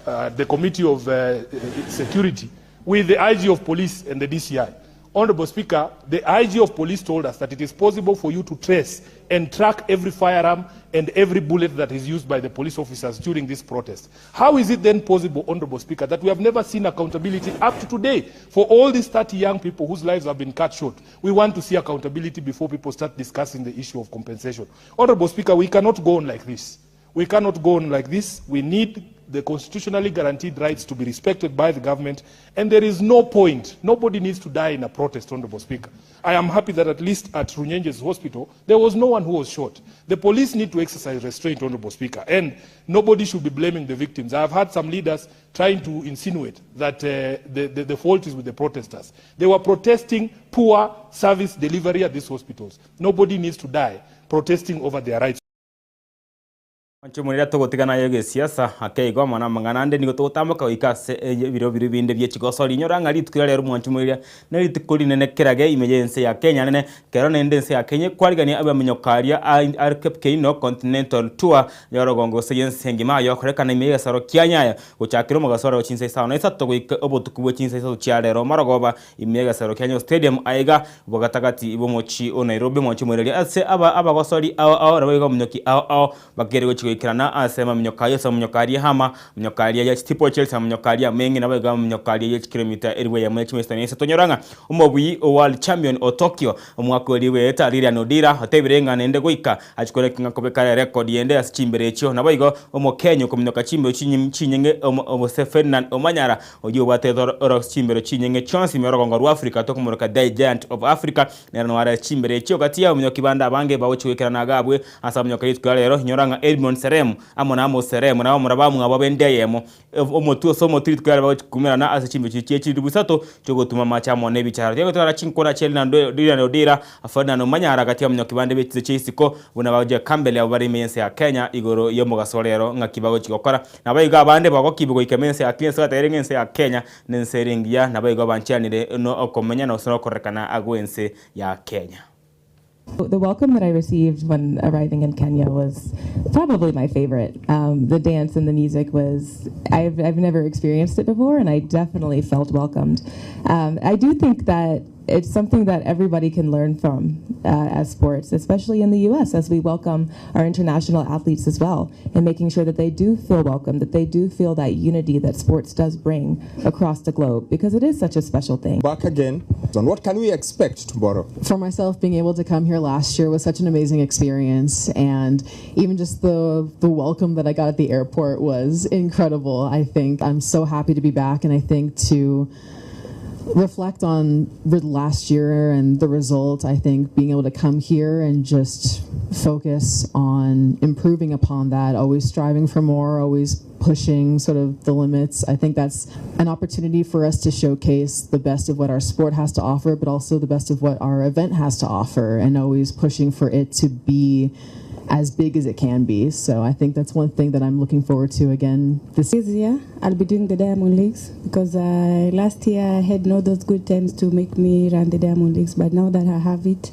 uh, the Committee of uh, Security with the IG of Police and the DCI. Honorable Speaker, the IG of Police told us that it is possible for you to trace and track every firearm and every bullet that is used by the police officers during this protest. How is it then possible, Honorable Speaker, that we have never seen accountability up to today for all these 30 young people whose lives have been cut short? We want to see accountability before people start discussing the issue of compensation. Honorable Speaker, we cannot go on like this. We cannot go on like this. We need the constitutionally guaranteed rights to be respected by the government, and there is no point. Nobody needs to die in a protest, Honorable Speaker. I am happy that at least at Runyenjes Hospital, there was no one who was shot. The police need to exercise restraint, Honorable Speaker, and nobody should be blaming the victims. I have had some leaders trying to insinuate that uh, the, the, the fault is with the protesters. They were protesting poor service delivery at these hospitals. Nobody needs to die protesting over their rights. Inche omoriri togotigana aye egesiasa ake igo amo namang'ana ande nigo togotamboka goika ase ebiro biria binde bie chigosori. Inyora ng'a rituko riria rero mwanche omoriri ne rituko rinene kerage ime y'ense ya Kenya nene kero naende ense ya Kenya ekwarigania abamenyoka aria a Cape Keino Continental Tour y'orogongo gose y'ense engima yokorekana ime y'egesaro kia Nyayo gochakera omogaso ore chinsa isano na isato goika obotuko bwe chinsa isato chia rero marogoba ime y'egesero kia Nyayo Stadium aiga bogatagati bw'omochie o Nairobi mwanche omoriri ase aba abagosori ao ao naboigo omonyoki ao ao Bakere gochia goikerana ase amaminyoka ayio ase amaminyoka aria Hama, amaminyoka aria ya Steeplechase, amaminyoka aria amenge, naboigo amaminyoka aria ye chikilomita elifu eyemo ne chimia isano na isato. Nyora ng'a omobui o World Champion o Tokyo omwaka oria bw'eeta Lilian Odira otebire ng'a naende goika achie koreka ng'a kobeka erekodi ende ase chimbero echio. Naboigo Omokenya okominyoka chimbero chinyinge gose Ferdinand Omanyala oyio obwate oro chimbero chinyinge chionsi ime orogongo rwa Africa tokomoroka The Giant of Africa nere noare chimbero echio gati y'abaminyoki bande abange bagochia goikerana iga abwe Ase omonyoka rituko ria rero, inyora ng'a Edmond. Seremu, amo na Amos Seremu, na abamura bamwabo b'enda eyemo, omotwe ase omotwe rituko riare bagochia koumerana ase chimbeche chie chilifu isato chi'ogotuma amache amo nebicharo. Tiga gotwara chinkwana chia Lina Odira, Ferdinand Omanyara gati y'abamonyoki bande be chinse chia isiko buna bagochia Campbell abwo bare ime y'ense ya Kenya igoro y'omogaso rero ng'aki bagochia gokora. Naboigo abande bagokibwa goika ime y'ense ya Kenya ase batebirie ng'a ense ya Kenya nense ere engiya naboigo banchianire nokomenya na okorekana gw'ense ya Kenya. The welcome that I received when arriving in Kenya was probably my favorite. Um, the dance and the music was, I've, I've never experienced it before, and I definitely felt welcomed. Um, I do think that it's something that everybody can learn from uh, as sports, especially in the U.S., as we welcome our international athletes as well, and making sure that they do feel welcome, that they do feel that unity that sports does bring across the globe, because it is such a special thing. Back again. And what can we expect tomorrow? For myself, being able to come here last year was such an amazing experience, and even just the the welcome that I got at the airport was incredible. I think I'm so happy to be back, and I think to reflect on last year and the result, I think being able to come here and just focus on improving upon that, always striving for more, always pushing sort of the limits. I think that's an opportunity for us to showcase the best of what our sport has to offer, but also the best of what our event has to offer, and always pushing for it to be as big as it can be. So I think that's one thing that I'm looking forward to again this year. I'll be doing the Diamond Leagues because uh, last year I had no those good times to make me run the Diamond Leagues, but now that I have it,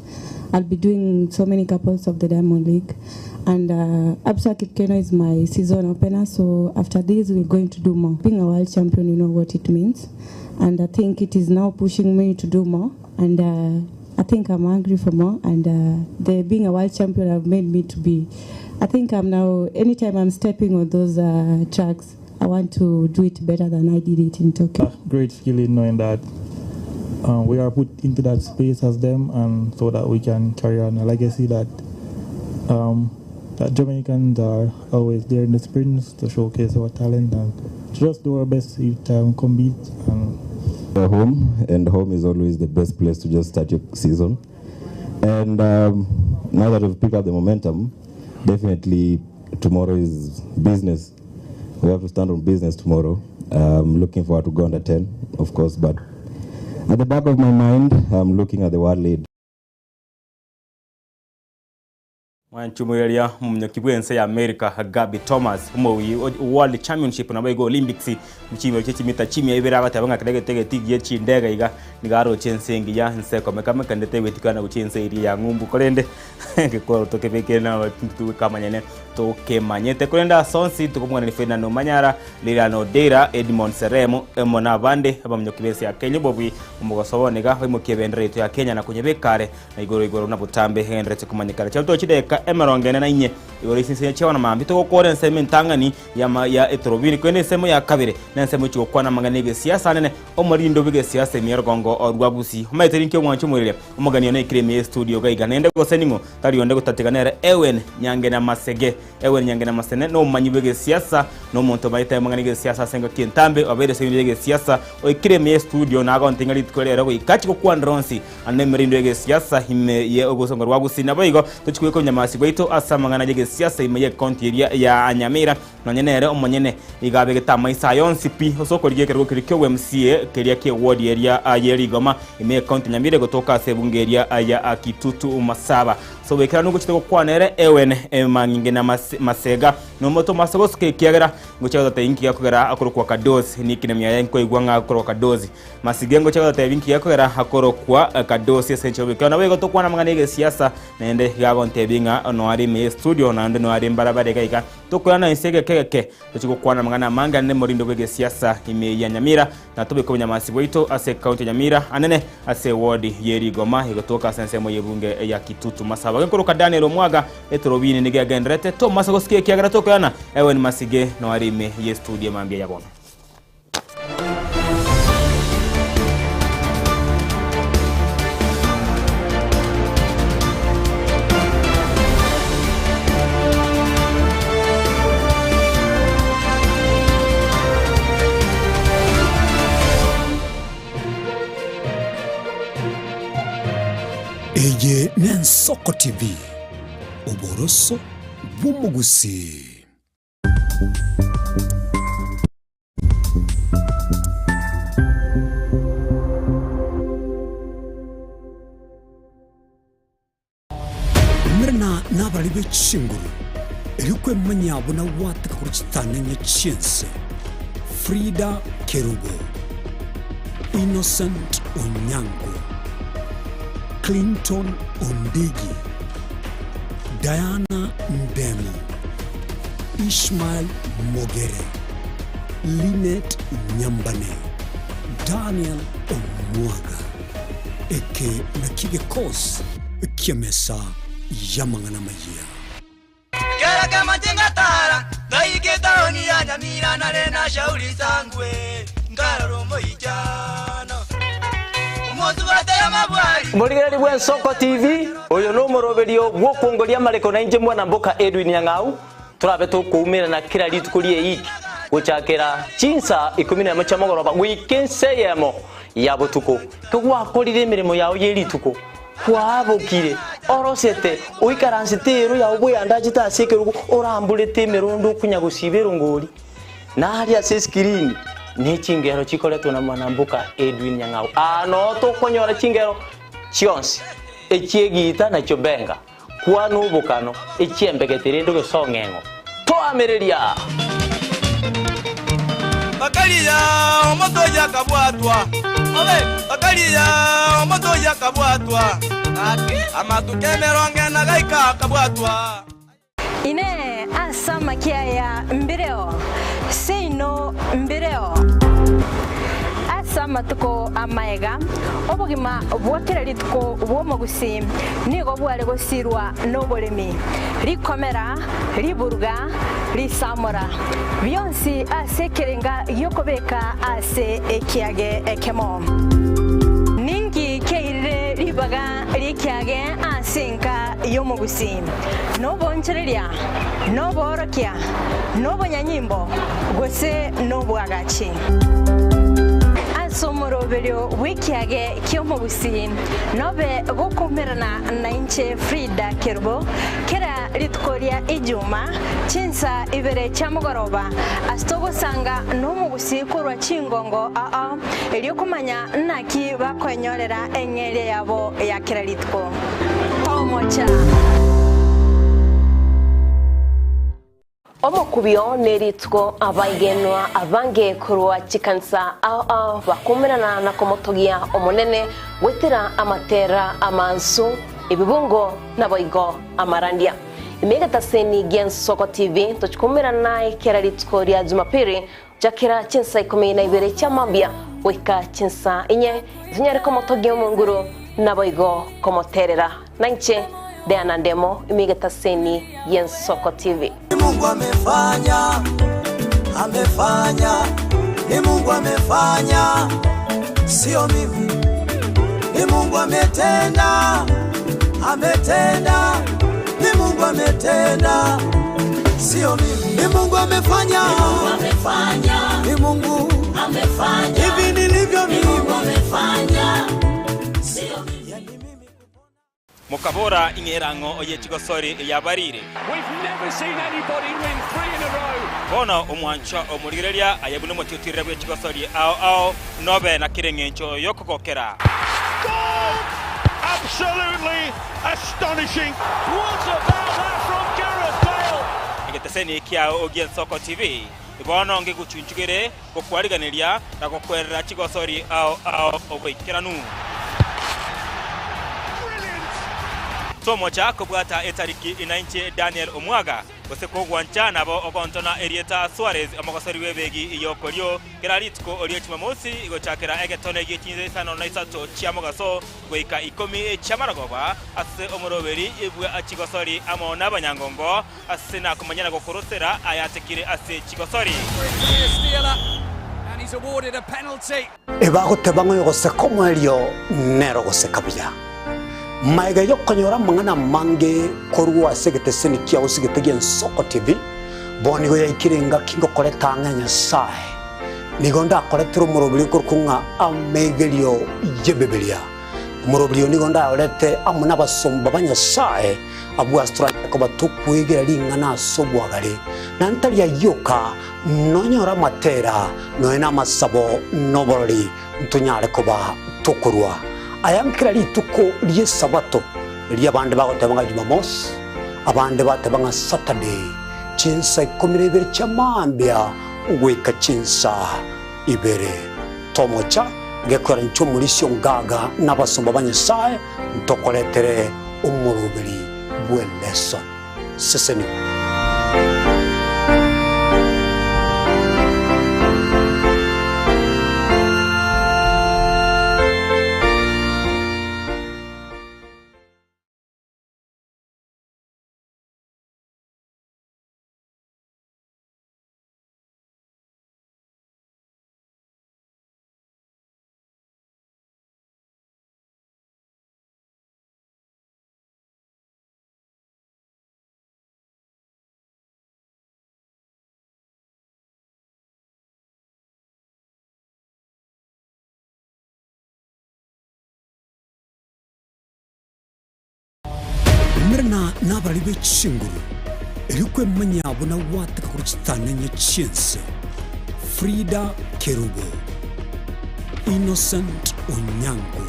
I'll be doing so many couples of the Diamond League. And uh, Absa Kipkeino is my season opener, so after this we're going to do more. Being a world champion, you know what it means. And I think it is now pushing me to do more. And uh, I think I'm hungry for more. And uh, the being a world champion have made me to be. I think I'm now, anytime I'm stepping on those uh, tracks, I want to do it better than I did it in Tokyo. Great feeling knowing that uh, we are put into that space as them, and so that we can carry on a legacy that um, that Jamaicans are always there in the sprints to showcase our talent and to just do our best each time compete. And home, and home is always the best place to just start your season. And um, now that we've picked up the momentum, definitely tomorrow is business. We have to stand on business tomorrow. I'm looking forward to go under 10, of course, but at the back of my mind, I'm looking at the world lead. Mwanchumureria omonyoki bw'ense ya America Gabby Thomas omobui o World Championship naboigo Olympics chimero chie chimita chimia ibere agateba ng'a kera egete egetigi gie chindege iga nigo aroche ense engiya ense ekomeka-meka naende tegwetikana gochia ense eria ya ng'umbu korende gekoro tokebekire na tokamanyane tokemanyete korende ase onsi tokomwanani Ferdinand Omanyala, Lilian Odera, Edmond Serem amo na abande abamonyoki b'ense ya Kenya obobui omogoso bono iga baimokie ebendera yaito ya Kenya na konyebeka are Na igoro igoro na botambe egenderete komanyekana. Chiato chideka emerongo ene na inye igoro ase ense chiabana mambia togokora ensemo entang'ani yama ya etorobini korende ensemo ya kabere na ensemo chigokwana amang'ana egesiasa anene omorindo bw'egesiasa ime y'orogongo rwa Gusii. Omanyete rinki omwancho omoireria omogani one oikire ime y'estudio iga iga naende gose ning'o tari onde gotatiga nere Ewen Nyange na Masege. Ewen Nyange na Masene nomomanyi bw'egesiasa na omonto omanyete amang'ana egesiasa ase engaki entambe obeire ase ebinto bi'egesiasa oikire ime y'estudio nagonte ng'a rituko rero goika achi gokwanera onsi Ande emerindo y'egesiasa ime ye ogosonga rwa Gusii. Naboigo tochie kobeka obonyamasi bwaito ase amang'ana y'egesiasa ime y'ecounty eria ya Nyamira. Nonye nere omonyene iga abegete amaiso aye onsi pi ase okorigia ekerogo keria kia obwa-MCA keria ki'eward eria ye Rigoma ime y'ecounty ya Nyamira egotoka ase ebunge eria ya Kitutu Masaba. Ase oboikeranu ngochete gokwana ere ewene emang'inge na masega nomote omase gosuka ekiagera ngochia gototebia inki gekogera akorokwa Kadosi. Nickname yaye nkoigwa ng'a akorokwa Kadosi. Masige ngochia gototebia inki gekogera akorokwa Kadosi ase enchera y'obokera. Naboigo tokwana amang'ana y'egesiasa naende iga agontebia ng'a noyo are ime y'estudio naende noyo are mbarabara iga iga. Tokoirana inse egeke egeke tochie gokwana amang'ana amange anene morindo bw'egesiasa ime ya Nyamira na tobeke obonyamasi bwaito ase ecounty ya Nyamira anene ase eward ye Rigoma egotoka ase ensemo y'ebunge ya Kitutu Masaba. Genkoroka Daniel Omwaga etorobini nigo egendererete tomasa gosika ekiagera tokoirana Ewen Masige noyo are ime y'estudio mambia ya bono. Eye n'Ensoko TV, oboroso bw'omogusii. Umerana nabari be chinguru, erio kwemanyia buna gwateka korwa chitanenye chi'ense. Frida Kerubo, Innocent Onyango, Clinton Ondigi, Diana Ndemo, Ishmael Mogere, Linet Nyambane, Daniel Omwaga. Eke nakio gekosi ki'emesa y'amang'ana amayia. Kera kemache ngatara, ngaika etaoni ya Nyamira nare na Shauri Sangwe, nkarora omoichano omosubate y'amabwari. Morigereri bw'Ensoko TV, oyo nomoroberio bw'okwongoria amareko na inche mwana mboka Edwin Nyang'au, torabe tokoumerana kera rituko ri'eiki gochakera chinsa ikomi nemo chia mogoroba goika ensa eyemo ya botuko. Kegwakorire emeremo yao ye rituko, Kwabokire, orosete, oikaransete eero yao bweyandachete ase ekerogo, oramborete emerondo okonya gosiba erongori, na aria ase eskirini ne chingero chikoretwa na mwanamboka Edwin Nyang'au. Aa noo tokonyora chingero chionsi, echi'egiita na chiobenga, kwana obokano, echi'embegete rende gose ong'eng'o. Toamereria! Bakaria omotoyi akabwatwa, bakaria omotoyi akabwatwa, amatuko emerongo ena gaika akabwatwa. Inee! Ase amakia aya mbireo? Seino mbireo. Ase amatuko amaega, obogima bwa kera rituko bw'omogusii nigo bware gosirwa noboremi, rikomera, riburuga, risamora, bionsi ase ekerenga gi'okobeka ase ekiage ekemo. Ninki kiairire ribaga ri'ekiage ase enka y'omogusii? Noboonchoreria, noboorokia, nobonyanyimbo, gose nobwagachi? Ase omoroberio bw'ekiage ki'omogusii nobe gokoumerana nainche Frida Kerubo kera rituko ria Ijuma chinsa ibere chia mogoroba ase togosanga nomogusii korwa chingongo ao erio komanya naki bakoenyorera eng'eria yabo ya kera rituko. Tomocha! Omokubio nerituko abaigenwa abange korwa chikanisa ao ao bakoumerana na komotogia Omonene goetera amatera amansu, ebibungo naboigo amarandia. Ime egetaseni gi'Ensoko TV tochi koumerana naye kera rituko ria Jumapili gochakera chinsa ikomi na ibere chia mambia goika chinsa inye, tonyare komotogia Omonguru naboigo komoterera. Nainche Diana Ndemo, ime egetaseni y'Ensoko TV. Ni Mungu amefanya, amefanya, ni Mungu amefanya, sio mimi. Ni Mungu ametenda, ametenda, ni Mungu ametenda, sio mimi. Ni Mungu amefanya, ni Mungu amefanya, ni Mungu amefanya, hivi nilivyo mimi, ni Mungu amefanya, sio mimi. Mokabora, Ing'e erang'o ye chigosori yabarire. Bono omwanchwa omorigereria aye buna omotiotirere bwe chigosori ao ao nobe na kera eng'encho y'okogokera. Egeteseni kiao gi'Ensoko TV bono ngegochunchugere gokwariganeria na gokwerera chigosori ao ao oboikeranu. Tomocha kobwata etariki inainche Daniel Omwaga, gose kogwancha nabo ogontona erieta Suarez omogosori bw'ebegi y'okorio kera rituko rie Chumamosi gochakera egetone gie chinsa isano na isato chia mogaso goika ikomi chi'amarogoba ase omoroberi bwa chigosori amo nabanyangongo Ase nakomanya na gokorosera ayatekire ase chigosori. Ebagoteba ng'a oyogoseka omoerio nere ogoseka buya. Magega y'okonyora amang'ana amange korwa ase egeteseni kiao sigete gi'Ensoko TV, bono nigo yaikire engaki ngokoreta ang'e Nyasae. Nigo ndakoretere omoroberi okorokwa ng'a Amegerio y'Ebibilia. Omoroberio nigo ndaorete amo nabasomba ba Nyasae, abwo ase toranyare koba tokwegera ring'ana ase obwagare, na ntari ayio oka, nonyore amatera, nonya namasabo, na oborori, ntonyare koba tokorua aya nkera rituko ri'Esabato, erio abande bagoteba ng'a Jumamosi, abande bateba ng'a Saturday, chinsa ikomi na ibere chia mambia goika chinsa ibere. Tomocha gekora inche omorisia o ngaga na abasomba ba Nyasae ntokoretere omoroberi bw'eleso. Sesenigwa. Umerana nabarari be chinguru, erio kwemanya buna gwateka korwa chitanenye chi'ense. Frida Kerubo, Innocent Onyango,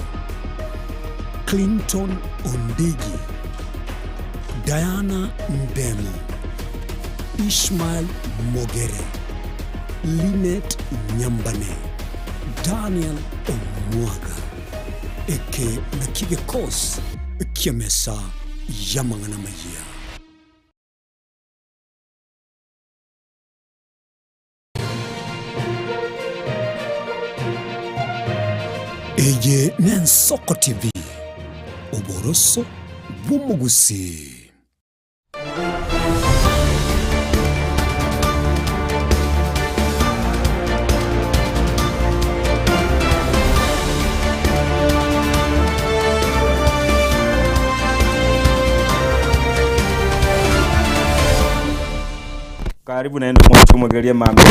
Clinton Ondigi, Diana Ndemo, Ishmael Mogere, Linet Nyambane, Daniel Omwaga. Eke nakio gekosi ki'emesa y'amang'ana amayia. Eye n'Ensoko TV, oboroso bw'omogusii. Karibu naende omoche omogeria mambia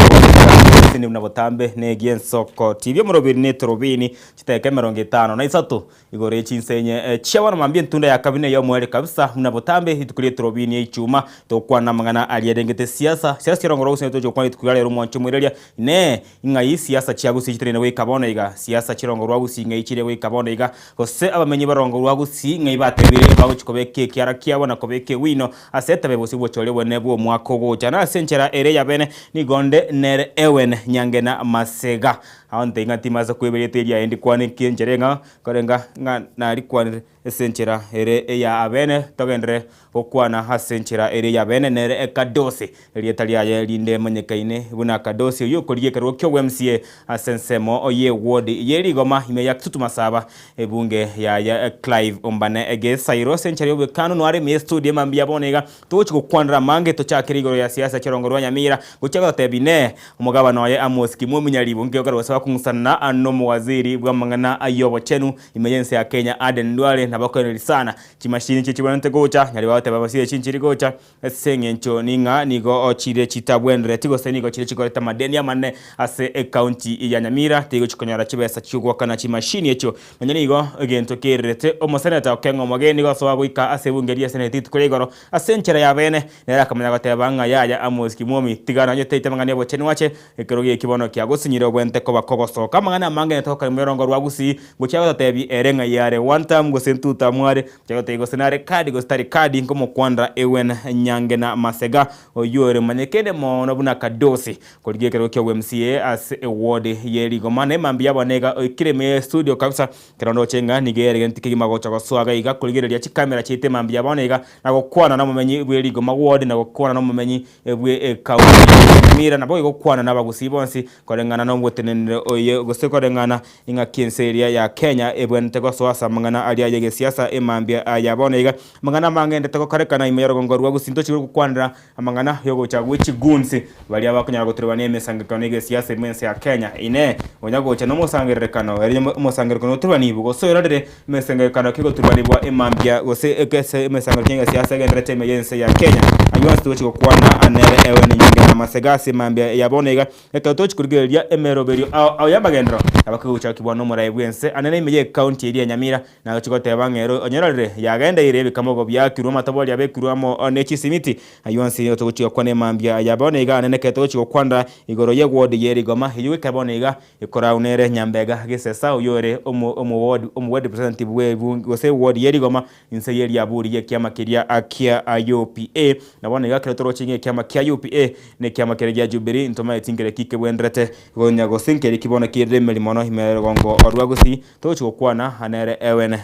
sini buna botambe negie ensoko TV omoroberi ne etorobini chiteka 53 Igoro ye chinsenye chia bono mambia entunda ya kabere ney'omoerio kabisa, buna botambe rituko ri'etorobini y'Ichuma, togokwana amang'ana aria arengete siasa, siasa chiarongo rwa gusii toche gokwana rituko ria rero omwancho omoireria, Inee! Ing'ai siasa chia gusii chiteneine goika bono iga? Siasa chirongo rwa gusii ng'ai chire goika bono iga? Gose abamenyi barongo rwa gusii ng'ai batebire bagochia kobeka ekiara kiabo na kobeka ewino ase etabe bosio bw'obochori obonene bw'omwaka ogocha? Na ase enchera ere y'abene nigo nde nere Ewen Nyangena Masega. Ao ntaiga ng'a timasa koiba erieta eria aye ndikwane ki enchera eng'ao, korenga ng'a narikwanire ase enchera ere eya abene, togenderere gokwana ase enchera ere ey'abene, nere Ekadosi, erieta riaye rinde manyekaine buna Kadosi, oyio okorigia ekerogo ki'obwemca ase ensemo y'eward ye rigoma ime ya Kitutu Masaba, ebunge yaye Clive Ombane Egesairo. Ase enchera y'obwekano noare ime y'estudio mambia bono iga Togochia gokwanera amange, tochakere igoro ya siasa chi'orongo rwa Nyamira, gochia gototebia Inee, omogabana oye Amos Kimwemi Nyaribo nki okare gose bakong'usana nomowaziri bw'amang'ana ay'obochenu ime y'ense ya Kenya Aden Duale nabakoeneria sana chimashini echi chibwenerete gocha Nyaribo agoteba mashini echi nchiri gocha ase eng'encho ning'a nigo chire chitabwenereti gose nigo chire chikoreta amadeni amanene ase ecounty ya Nyamira tigochi konyora chibesa chi'ogoakana chimashini echio Nonya nigo egento kererete omoseneta okeng'a omogeni gosoa goika ase ebunge ri'eseneti rituko ria igoro ase enchera y'abeene, nere akamanya goteba ng'a yaya Amos Kimwomi, tiga nonye taita amang'ana y'obochenu ache, ekerogo eki bono kiagosinyire obwente koba kogosoka amang'ana amange netoka ime y'orongo rwa Gusii, ngochia gototebia ere ng'a yare one term gose two term are, ngochia gototebia gose nare kadi gose tari kadi, nkomokwanera Ewen Nyange na Masega, oyio ore manyekene mono buna Kadosi. Korigia ekerogo kia obwa-MCA ase eward ye Rigoma na emambia yabo niga oikire ime ye studio kabisa ekero ndoche ng'a nigo eregenti kegima gocha gosoa iga iga korigereria chikamera chiaito emambia yabo niga na gokwana na omomenyi bwe Rigoma ward na gokwana na omomenyi bwe ecounty ya Nyamira nabo gokwana na abagusii bonsi koreng'ana na omotenenere oye gose koreng'ana ing'aki ense eria ya Kenya ebwenerete gosoa ase amang'ana aria y'egesiasa emambia ya bono iga amang'ana amange gokorekana ime y'orogongo rwa Gusii ntochire gokwanera Amang'ana y'ogocha gwe chigunsi, baria bakonyara goturubana emesangekano y'egesiasa ime ense ya Kenya. Inee! Onya gocha nomosangererekano, erio omosangererekano oturubanigwe, gose oyororere emesangererekano kegoturubanigwa emambia, gose ekese emesangererekano y'egesiasa egendererete ime y'ense ya Kenya? Ayio onsi togochi gokwana nere ewe nenyinga na masega ase mambia ya bono iga ekero togochi korigereria emeroberio ao ao y'amagenderero abakegocha kibwa nomorai bw'ense anene ime y'ecounty eria ya Nyamira nagochi goteba ng'a ere onyororire yagendeire ebikamogo biakirwe amatobori abekirwe amo ne chisimiti. Ayio onsi nigo togochi gokwana emambia ya bono iga anene ekero togochi gokwanera igoro y'eward ye Rigoma eyio goika bono iga Ekorau nere Nyambega Gesesa oyio ore omo omo ward representative bwe gose ward ye Rigoma inse ye riaburi y'ekiama keria kia UPA. Na bono iga ekero toroche ng'a ekiama kia UPA na ekiama keria gia Jubilee ntomaeti nkere ki kebwenderete gonya gose nkeri ki bono kerire emeri mono ime ya rogongo rwa Gusii. Togochi gokwana nere Ewen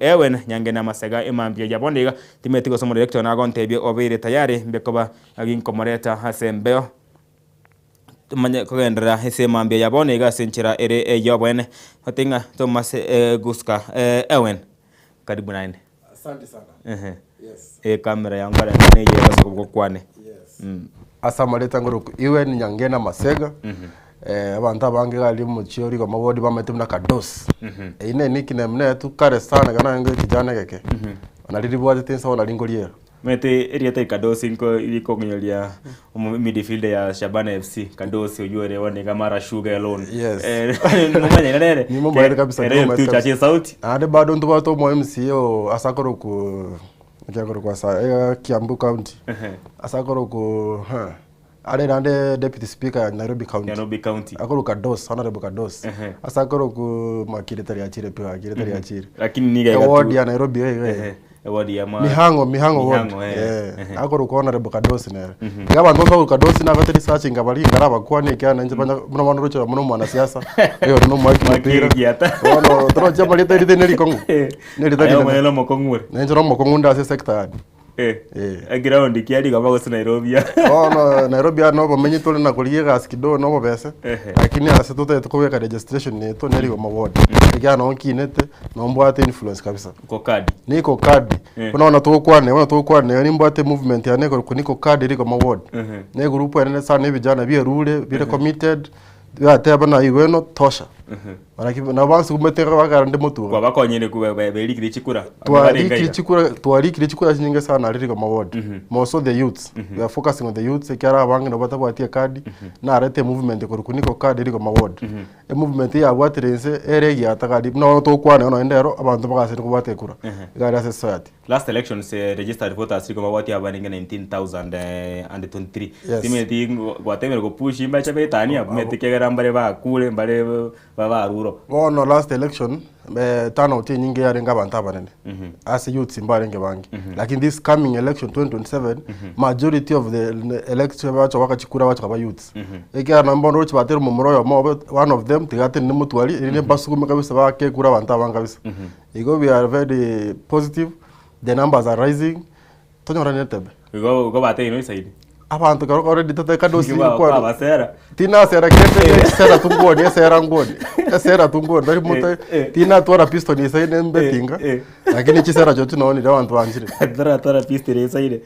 Ewen Nyangena Masega emambia ya bono iga timeti gose omodirector nagontebie obeire tayari mbe koba ginkomoreta ase embeo. Tomanye kogenderera ase emambia ya bono iga ase enchera ere ey'oboene. Gote ng'a tomase gusuka Ewen, karibu naende. Asante sana. Ehe. Yes. Ekamera ya nkorenta neye egose gokwane. Yes. Ase amareta ngoroku Ewen Nyangena Masega. Eh, abanto abange iga aria omochie ore Rigoma ward bamaete buna Kadosi. Eyio ne nickname netu kare sana ekero narenge ekijana egeke. Nari ribwatete inse bono nari nkoriera. Omanyete erieta Ikadosi nko rikong'inyoria omo midfielder ya Shabana FC Kadosi oywo ore bono iga mara sugar alone. Yes. Eh, nomanyete nere? Nimomanyete kabisa, Ere nimomanyete tuchache kabisa. esauti. Naende bado ntobwate omo MCA o ase akorokwa naki akorokwa asa iga Kiambu County. Ehe. Ase akorokwa huh, are naende deputy speaker ya Nairobi County. Nairobi County. Akorokwa Kados, Honorable Kados. Ehe. Ase akorokwa maki rieta riachire pi gaki rieta riachire. Lakini niga iga Eward tu- ya Nairobi iga iga. Ehe. Eward ya ma Mihango, Mihango ward. Mihango, eh. Eh, Ehe. akorokwa Honorable Kadosi nere. Iga abanto bonsi bakorokwa Kadosi nabete research nkabari nkarabakwane ekiagera nainche banya buna bono roche buna omwanasiasa, oyo ore nomoaki omopira. Mwaki Bono torochi amarieta erite nerikong'u. Nerita Aye rinene. omonyene omokong'u ore. Nainche nomokong'u nde ase esector yane. Eh. Eground kia Rigoma gose Nairobi. Bono Nairobi aa nobomenyi tore na korigia egasi kidogo na obobese, Ehe. lakini ase totagete kobeka registration yaito ne Rigoma ward. Ekiagera noo nkinete, noo mbwate influence kabisa. Uko kadi. Niko kadi. Eh. Buna bono togokwana iga, bono togokwana iga nimbwate movement yane ekorokwa niko kadi Rigoma ward. Ehe. Ne egroup enene sana ya ebijana bierure, bire committed, birateba ng'a igo eno tosha. Naki nabo bansugumete iga bagara nde motuga. Kwabakonyire berikire chikura. Twarikire chikura, twarikire chikura chinyinge sana aria Rigoma ward. More so the youths. We are focusing on the youths ekiagera abange nabo batabwati ekadi, narete emovement ekorokwa niko kadi Rigoma ward. Emovement eye yabwatire inse ere egiata gari buna bono togokwana iga nonye ndero abanto bagasire kobwata ekura iga aria ase society. Last elections registered voters nigo babwatie abarenge 19,023. Yes. Timanyeti gwatemire gopush mbache betania abwo omanyete ekiagera mbare bakure mbare barure. Bono last election turnout enyinge yarenge abanto abanene ase youths mbarenge bange lakini this coming election 2027 majority of the elect bacha goaka chikura bacha koba youths ekiagera nabo bono oroche batera omomura oyomo obo one of them tiga atenene motwari erinde mbasugume kabisa baake ekura abanto abange kabisa. Igo we are very positive, the numbers are rising, tonyorane etebe. Igo igo bateire oisaini. Abanto kero already toteka dosi Igo ba- kwani. kwabasera. Tinasera kende esera tu ngwoni esera ngwoni esera tu ngwoni tari moto tinatwara piston isaine mbetinga lakini chisera chio chinoonire abanto banchire. Taratwara pistol isaine.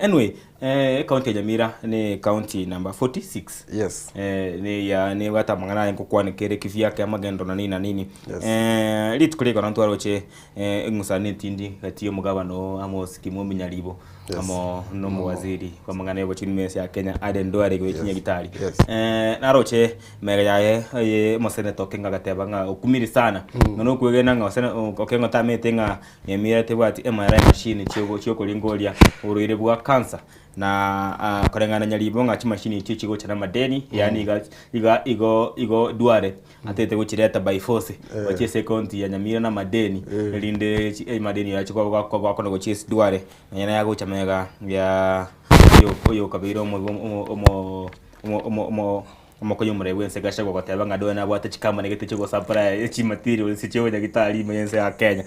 Anyway, Ekaunti ya Nyamira ne ekaunti number 46. Yes. Ne ya nebwate amang'ana aye nkokwaneka ere kivyake amagendo na nini na nini. Yes. Rituko rigoro ntwaroche eng'usano etindi gati ya omogabana oo Amos Kimwemi Nyaribo Yes. amo na omowaziri bw'amang'ana y'obochenu ime ya Kenya Aden Duale gochia Yes. Nyagitari. Yes. Naroche mega yaye eye omosenetor Okengo agateba ng'a okumiri sana. Ng'a nokwegena ng'a osene Okengo tamanyete ng'a Nyamira tebwati MRI machine chiokoringoria oborwaire bwa cancer na koreng'ana nyaribo ng'a chimashini echio chigocha na amadeni yaani iga iga igo igo Duale atete gochireta by force gochia ase ecounty ya Nyamira na amadeni erinde amadeni aya ache goakana gochia ase Duale nonya nayagocha magega ya oyo okabeire omo omo omo omo Omokonyi omorai bw'ense Gachagua goteba ng'a Duale nabwate chikamani gete chi'ogosupply chimaterials chi'obonyagitari ime y'ense ya Kenya.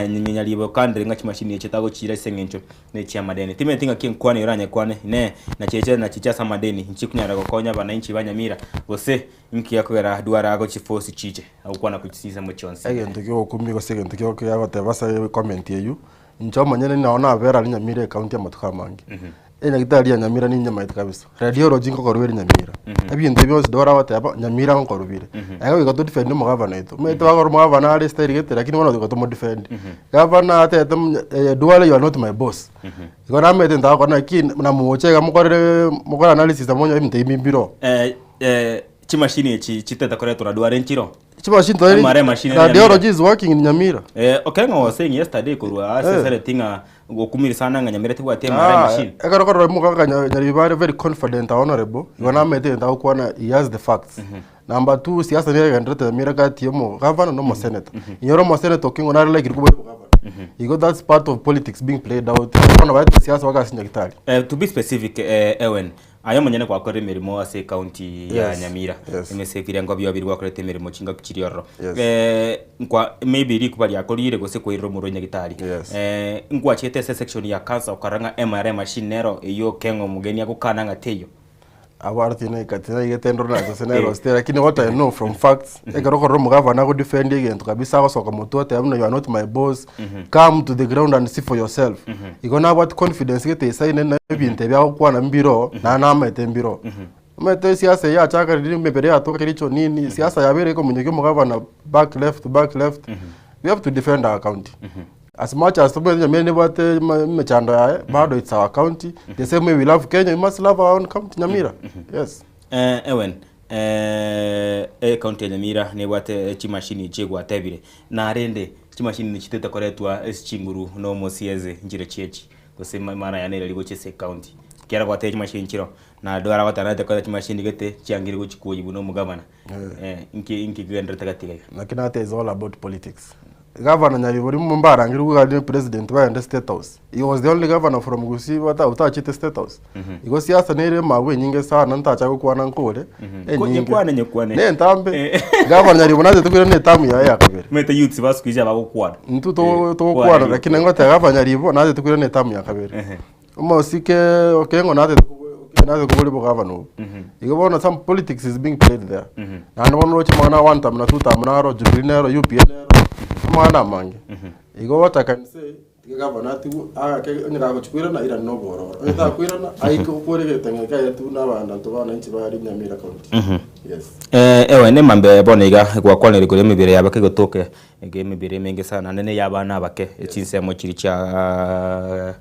Nyaribo okandire ng'a chimashini echio tagochiira ase eng'encho ne chi'amadeni. Timanyeti ng'aki enkwana eye oranyekwane, inee, nachiche nachiche ase amadeni nchikonyara gokonya abananchi ba Nyamira gose inki gekogera Duale agochiforce chiche? Agokwana gochia chinsemo chionsi. Egento ki'ogokumia gose egento ki'ogoteba ase ecomment eyio, inche omonyene nao nabera aria Nyamira ecounty amatuko amange. Enyagitari ya Nyamira ninyamaete kabisa. Radiology nkokorwa ere Nyamira. Ebinto ebio bionsi Dora agoteba, Nyamira nkokorwa bire. Iga goika to defend omogavana oito. Omanyete bagokora omogavana are style gete lakini bono goika tomo defend. Gavana atebete muna Duale you are not my boss. Igo namanyete ntagokora naki namoche iga mokorere mokore analysis amo ebinto ebi mbiroo. Chimashini echi chitete koretwa na Duale nchiro? Chimashini tore MRI machine ere radiology is working in Nyamira. Eh, okay ng'o was saying yesterday korwa ase Eh. Senate ng'a gokumire sana ng'a Nyamira tebwati MRI Ah, machine. ekero okorora omogaka Nyaribare very confident and honorable, igo namanyete egento agokwana he has the facts. Number two, siasa nigo egendererete Nyamira gati ya omogavana na omosenator. Inyora omosenator okeng'u nare likely koba omogavana. Igo that's part of politics being played out. Bono baete siasa baka ase nyagetari. Eh, to be specific eh, Ewen, Aye omonyene gwakorire emeremo ase ecounty ya Yes, Nyamira, yes. emese ebirengo biobiri gwakorete emeremo chingaki chiria ororo. Yes. Eh, nkwa maybe rikuba riakorire gose kwairire omorwaire nyagitari. Yes. Eh, nkwachete ase section ya cancer okarora ng'a MRI machine nero eywo okeng'a omogeni agokana ng'a teiyo. Abwo aro tinaika tinaigete ndore na gose nerosete lakini what I know from facts ekero okorora omogavana ago defend egento kabisa agosoka motwe oteba buna you are not my boss come to the ground and see for yourself Igo nabwate confidence gete esaine na ebinto ebi agokwana mbiroo, naende namaete mbiroo. Omanyete esiasa eye yachaka riria emebere yatoka kericho nini, esiasa yabeire ekomonyokia omogabana back left, back left. We have to defend our county. As much as tomanyete Nyamira nebwate ema- emechando yaye, bado it's our county. The same way we love Kenya, we must love our own county, Nyamira. Yes. Eh, Ewen, eh, ecounty ya Nyamira nebwate chimashini chigwatebire, narende Chimashini nichitete koretwa ase chinguru na omosieze nchire chiechi, gose maana yane ere rigochia ase ecounty. Ekiagera gwatebia chimashini nchiroo, na Duale agoteba narete koreta chimashini gete chiangire gochia koyia buna omogavana. Inki inki kegendererete gati iga iga? Naki nate is all about politics. Gavana Nyaribori mbarangire iga ari president bagende state house. He was the only governor from Gusii bata otachete state house. Igo siasa nere emabwe enyinge sana ntacha gokwana nkore Ko- enyinge. nyekwane, nyekwane. Ne entambe. Gavana Nyaribori nachete koirana etamu yaye ya kabere. Omanyete youths ba siku hizi abagokwana. Intwe Eh, to- togokwana kwana lakini ngoteba gavana Nyaribo nachete koirana etamu ya kabere. Omosike Okengo nachete nachete koboria obogavana obo. Igo bono some politics is being played there. Naende bono oroche amang'ana one term na two term naro Jubilee nero UPA nero amang'ana amange. Igo what I can say Tiga gavana atigwe aake onye gagochia koirana airane na obororo, onye takoirana aike gokora egetang'ani eke aye na abanto bananchi bare Nyamira County. Yes. Eh, ewe nemambe bono iga gwakwanire igoro y'emebere y'abake egotoka ege emebere emenge sana naende na ey'abana abake chinsemo chiria chia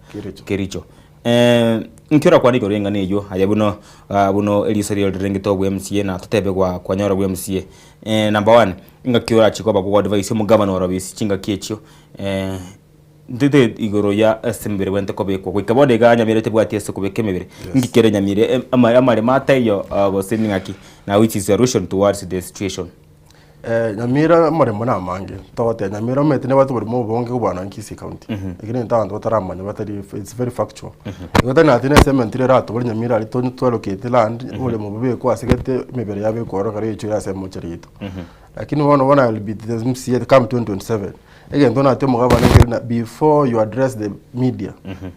Kericho. Eh, inki orakwane igoro y'eng'ana eywo aye buna ah, buna eriso riria rirengete obwa MCA na totebe gwa kwanyora bwa MCA. Eh, number one, ingaki orachie koba kogo advise omogavana orobi ase chingaki echio eh, ntete igoro ya ase emebere bwente kobekwa goika bono iga Nyamira tebwati ase kobeka emebere inki kere Nyamira em- ama- amaremo ataiyo ah, gose ning'aki na which is solution towards the situation. Eh, Nyamira amaremo namange, togoteba Nyamira omanyete nebwate oboremo obonge kobua nonye Kisii County. Lakini egento abanto bataramanya batari it's very factual. Igo tari nati na ecemetery eratobore Nyamira aria to twalocate land, oboremo bobekwe ase gete emebere yabekwa ororo ekero yaichire ase emochari yaito. Lakini bono bono I will be the MCA come 2027, egento natie omogabana nkeri na before you address the media,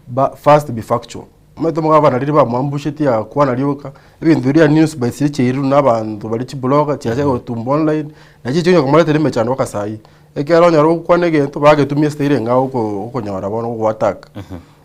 ba first be factual. Omanyete omogabana riria bamoambusheti agakwana rioka, ebinto biria news bites chiria chiairwe na abanto baria chiblogger chiacha gotumba online, nachi chigocha komoretera emechando mpaka saii. Ekero onyora ogokwana egento, bagetumia estyle eng'ao oko okonyora bono gogoattack.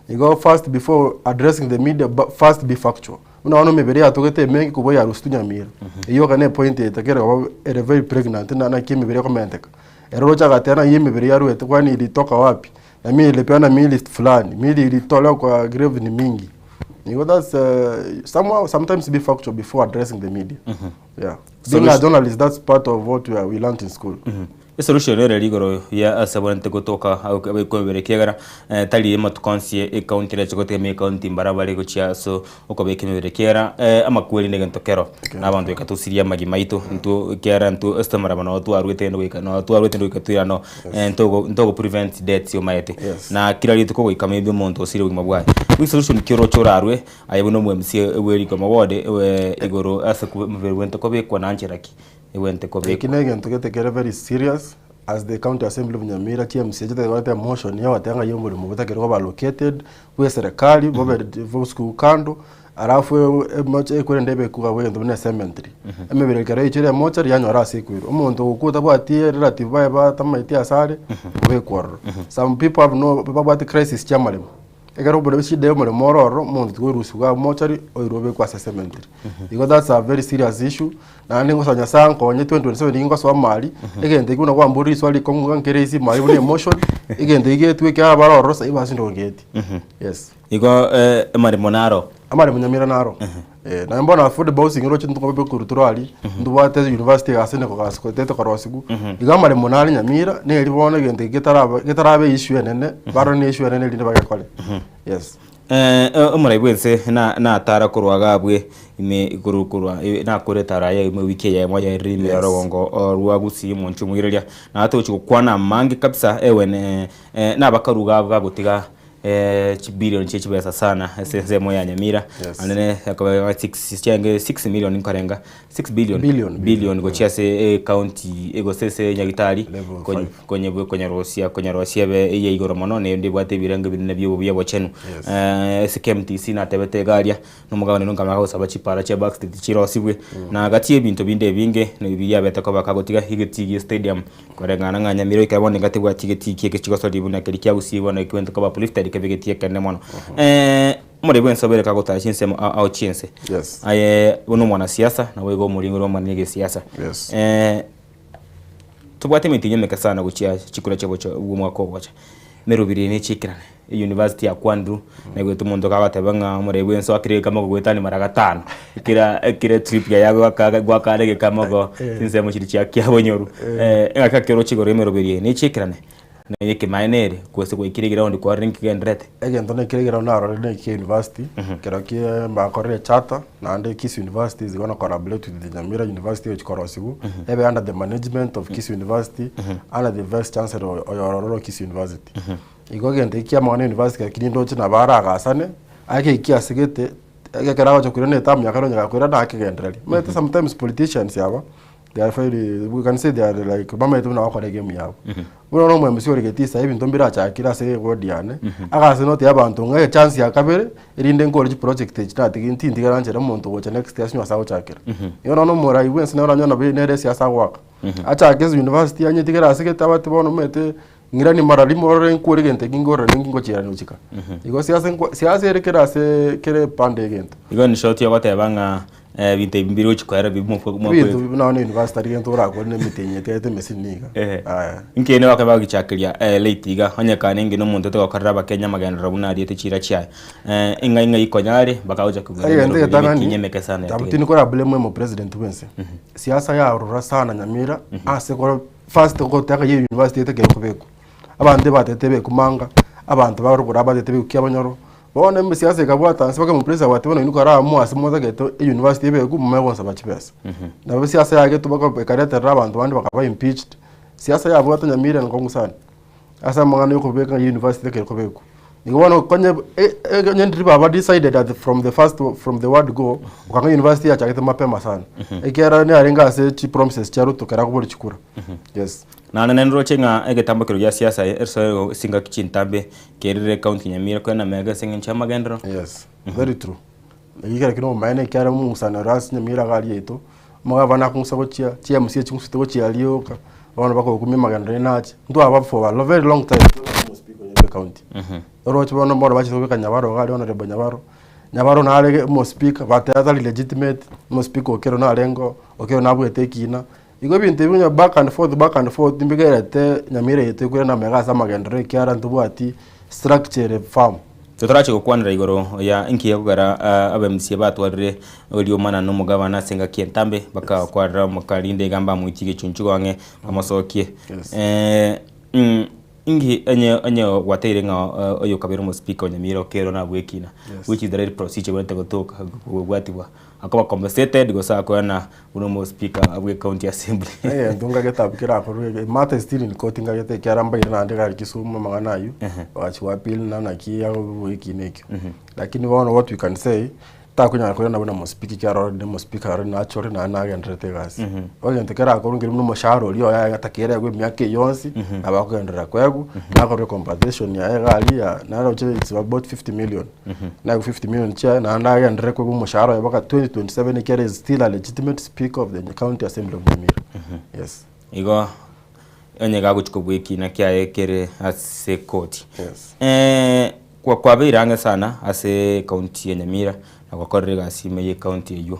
Igo first before addressing the media ba first be factual. Buna bono emebere yatogete emenge kobua ya Rusitu Nyamira, eyio iga ne point etakere koba ere very pregnant na naki emebere ekomenteka. Ere oroche agateba ng'a emebere yaruete kwani ilitoka wapi? Na mi ilipeana miili fulani, miili ilitolewa kwa grave ni mingi. Igo that's somehow sometimes be factual before addressing the media. Yeah. Being a journalist that's part of what we, are, we learnt in school. Esolution ere rigoro ya ase abwenerete gotoka abekwa emebere ekiagera eh, tari amatuko onsi ecounty erache gotegemea ecounty mbara bare gochia ase okobeka emebere ekiagera eh, amakweri na egento kero na abanto goika tosirie amagima aito intwe ekiagera intwe ase amaraba noo twarwete rende goika noo twarwete goika toirane oo eh, ntogo ntogo prevent deaths omaete na kera rituko goika maybe omonto osirie obogima bwaye. Buna esolution ki oroche orarwe aye buna omo MCA bwe rikoma ward igoro ase omobere bwente kobekwa na nchera ki? Egwente kobekwa. Eki negento gete kere very serious as the county assembly of Nyamira chiMCA chitagete emotion ya goteba ng'a omoremo obotakeri koba allocated bwe eserekari bobe bosukuru kando alafu emoch ekorende ebe ekogwa egento buna ecemetery. Emebere ekero yaichire emochari yanyora ase ekoirwa. Omonto ogokwa otabwati relative baye batamaeti ase are, obekwa ororo. Some people have no babwate crisis chia amaremo. Ekero obore eshida ya omoremo ore ororo, omonto tiga orusiwe iga mochari, oirwe obekwe ase cemetery. Igo that's a very serious issue, naende ngosa Nyasaye ankonye 2027 nigo ngosoa mari, egento ekio buna kwamborire riswali rikong'u iga nkere ase mari buna emotion, egento ekio getwe ekiagera bare ororo saii basindwe gogeti. Yes. Igo amaremo naro? Amaremo Nyamira naro. Eh, naende bono affordable housing roche ntokobe korwa tore aria, ntobwate university egasi ene kogasi gotete korosigwa, igo amaremo nare Nyamira, neri bono egento eke getaraba getaraba issue enene, barore ne issue enene erinde bagekore. Yes. Omorai bw'ense na natara korwa iga abwe ime igoro korwa nakore etara yaye ime ewiki eyemo yaerire ime ya orogongo rwa Gusii omonche omoireria. Na togochi gokwana amange kabisa ewe ne nabakaru iga gagotiga chibilion chie chibesa sana ase ensemo ya Nyamira Yes. naende ne ekoba six chiaenge six million nkorenga six billion Billion, billion gochia ase ecounty gose ase nyagitari Level konye five. konye konyerosia konyerosia ebe eye igoro mono naende ebwate ebirengo ebinene bia obuya obochenu. Yes. Ase KMTC natebete iga aria, na omogabane nonkamanya gosaba chipara chia Backstreet chirosibwe, na gati ebinto binde ebinge na biria abete koba kagotiga egetii gie stadium Koreng'ana ng'a Nyamira goika bono nigo tebwati getii kieke chigosori buna keria kia Gusii bono ekebwente koba uplifted kebe getii ekenene mono. Omoremi bwense obeire kagotara chinsemo ao ao chiense. Yes. Aye buna omwanasiasa naboigo omoringori omonene egesiasa. Yes. Tobwate emetienyi emeke sana gochia chikura chia obochie bwa omwaka ogocha. Emerobiri eye nechikerane, eyunivasiti ya Kwandu, naigwete omonto kagoteba ng'a omoremi bwense oakire egekamo goetania mara gatano, ekera ekera etrip yaye agoaka goakana egekamo igo chinsemo chiria chia kiabonyoru. Engaki ekero oroche igoro emeroberi eye nechikerane, na ekemaene ere, gose gwaikire eground kwarora ninki kegendererete. Egento nekere eground narorire na ekia university, ekero kie mbakorire charter, naende Kisii University is gonna collaborate with the Nyamira University egochia korosiwa, ebe under the management of Kisii University, under the vice chancellor oyo ororo Kisii University. Igo egento eki kiamang'ana university lakini ndoche nabo aragasane, ake asegete, ekero agocha koirana etamu ya kare onye gakoirana akegendereria. Omanyete sometimes politicians aba, they are very, we can say they are like bamaete buna bagokora egame yabo. Buna bono omo MC ore Getisa ebinto mbirachakire ase eward yane, agase notebia abanto ng'a echance ya kabere, erinde nkore chiproject echi natigi ntintigara nchera omonto ogocha next year asinywe ase agochakera. Igo nonya omorai bwa ense nere oranyore nabo nere esiasa agoaka. Achake ase university anyetigere ase gete abate bono omanyete ng'irani mara rimo orore nkore egento eki nkorora ninki ngochiera gochika. Igo siasa nkwa siasa ere kera ase kera epande egento. Igo in short ogoteba ng'a ebinto ebi mbiri gochi koera bi mokwe mokwe Ebinto ebi buna bono university tari gento orakore na emetienyi etigarete emesini iga. Ehe. Aya. Inki nigo bakaba bagichakeria late iga, onye kare ninki na omonto otegokorera abakenya amagenderero buna ariete chiira chiaye. Ing'ai ng'ai konya are mpaka agocha kogwera Egento emeroberi egetang'ani, emetienyi emeke sana tabu yatigete. tindi kora blame omopresident bwense. Siasa yarora sana Nyamira ase koro first gotaka ye university etakeri kobekwa. Abanto ebatete bekumanga, abanto barugoro abatete begukia abanyoro, bono emesiasa ekabwata nse mpaka omopresident agateba bono inwe kare amo ase motagete eyunivasiti ebe mumanye gonsaba chibesa. Nabo esiasa yagetwa mpaka ekareterera abanto bande bakaba impeached, siasa yabwate Nyamira enkong'u sana, ase amang'ana ya okobeka ng'a eyunivasiti ekero ekobekwa. Igo bono konye onye ndiri baba decided at from the first from the word go, okanga eyunivasiti yachagete mapema sana, ekiagera narenge ase chipromises chia Ruto ekero akoboria chikura, yes. Naende nendoroche ng'a egetambo keria gia siasa esoe chingaki chintambe kerire ekaunti ya Nyamira korende namega ase eng'encho y'amagenderero. Yes, very true. Eki kere kere obomaene ekiagera omong'usanero ase Nyamira iga aria yaito, omogabana akong'usa gochia, chi MC ching'usete gochia aria rioka, bono bakokumia amagenderero nache, ntwaba for a very long time bwe county. Oroche bono bono bachete kobeka Nyabaro iga aria honourable Nyabaro, Nyabaro nare omospeaker but atari legitimate, omospeaker Okello narenge oo, Okello nabwate ekina. Igo ebinto ebi onye back and forth, back and forth mbigerete Nyamira eye toikwire namaiga ase amagenderero ekiagera ntobwati structure ere firm. Totorache gokwanera igoro ya inki gekogera aba MCA batwarire eriomana na omogabana ase engaki entambe bakakwarera omokarinde iga mbamoitie egechunchugo ang'e bamosokie. Inki onye onye gwateire ng'a oyo okabeire omospeaker o Nyamira Okello nabwo ekina which is the right procedure egwenerete gotoka kobwatiwa akoba compensated gose akoena buna omospeaker bwe county assembly. Egento ngagete abwo kerakorwe ege matter is still in court ngagete ekiagera mbaire naende gari Kisumu amang'ana aywo, bagachia go appeal na naki agobu ekina ekio. Lakini bono what we can say, takonyara koirana buna omospeaker ekiagera already omospeaker already nachore naende nagendererete egasi. Bono egento kerakorwe nkeri buna omoshahara oria oye agatakeire aegwe emiaka eyio yonsi, nabo akogenderera koegwa, nakorwe compensation yaye iga aria naroche it's about 50 million. Naegwe 50 million chiaye naende agenderere koegwa omoshahara oye mpaka 2027 ekiagera is still a legitimate speaker of the county assembly of Nyamira. Yes. Igo onye gagochia kobua ekina kiaye kere ase ekoti. Yes. Kwa kwabeire ang'e sana ase ecounty ya Nyamira na gwakorire egasi ime ye ecounty eywo.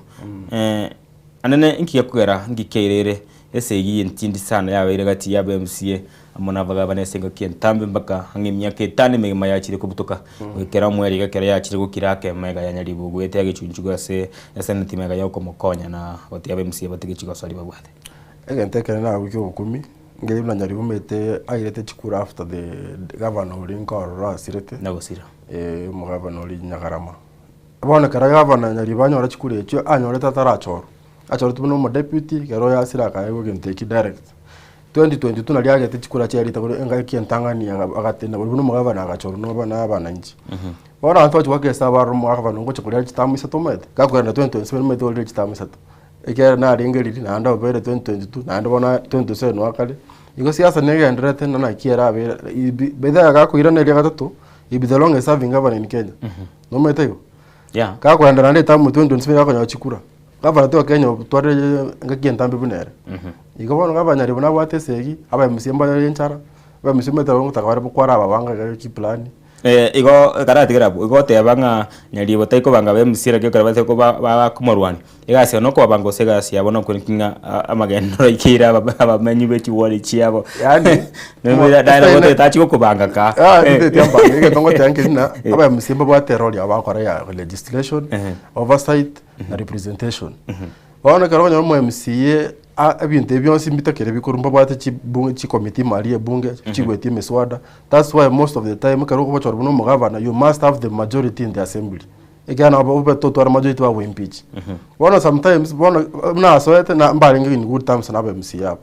Anene inki gekogera inki kiairere esegi entindi sana yabeire gati ya aba MCA amo na abagabana ase engaki entambe mpaka ang'e emiaka etano emegima yachire kobutoka goikera omweri iga ekero yachire gokira ake magega ya Nyaribo goetia egechunchugo ase eseneti magega ya okomokonya na gotiga aba MCA batige chigosori babwate. Egento ekenene abwo kia obokumi, nkeri buna Nyaribo omanyete airete chikura after the governor oria nkorora asirete. Nagosira. Eh, omogavana oria Nyagarama. Bono ekero gavana Nyaribo anyora chikura echio, anyorete atarachorwa, achoretwe buna omodeputy, ekero oyo asire akaegwa egento ekio direct. 2022 naria agete chikura chiaye rituko ria engaki entang'ani aga- agatenena buna omogavana agachorwa noba na abananchi. Bono abanto bachia goaka esabu barore omogavana ogocha koria chitamu isato omanyete, gakogenda 2027 omanyete orire chitamu isato. Ekiagera narenge riria naende obeire 2022 naende bono 2027 noo akare. Igo siasa negendererete na naki erabe by the way gakoirana eria gatato, he be the longest serving governor in Kenya. Nomanyete igo? Yeah. Gakoenda naende etamu 2027 gakonyora chikura. Gavana ti wa Kenya otwarire engaki entambe buna ere. Igo bono gavana Nyaribo nabwate esegi, aba MCA mbare enchara, aba MCA omanyete gotaka bare kwara ababanga iga chiplani. Igo ekaratigera abwo, igo oteba ng'a Nyaribo taikobanga ba MCA lakini ekero batari koba bakomorwania, egasi yabo nokobabanga gose egasi yabo nokoriki ng'a amagenderero aikeire abamenyi be chiward chiabo. Yaani, Tachi gokobanga kaa. Ah, titeti ambange, egento ngoteba nkeri ng'a aba MCA mbabwate erole yabo bagokora ya legislation, oversight, na representation. Bono ekero okonyora omo MCA a ebinto ebi bionsi mbitakere bikorwa mbabwate chibunge chicommittee ime aria ebunge chigwetie emiswada, that's why most of the time ekero okobochorwa buna omogavana you must have the majority in the assembly ekiagera nabo obe totwara majority bago impeach. Bono sometimes bono buna asoete na mbarenge in good terms na aba MCA aba.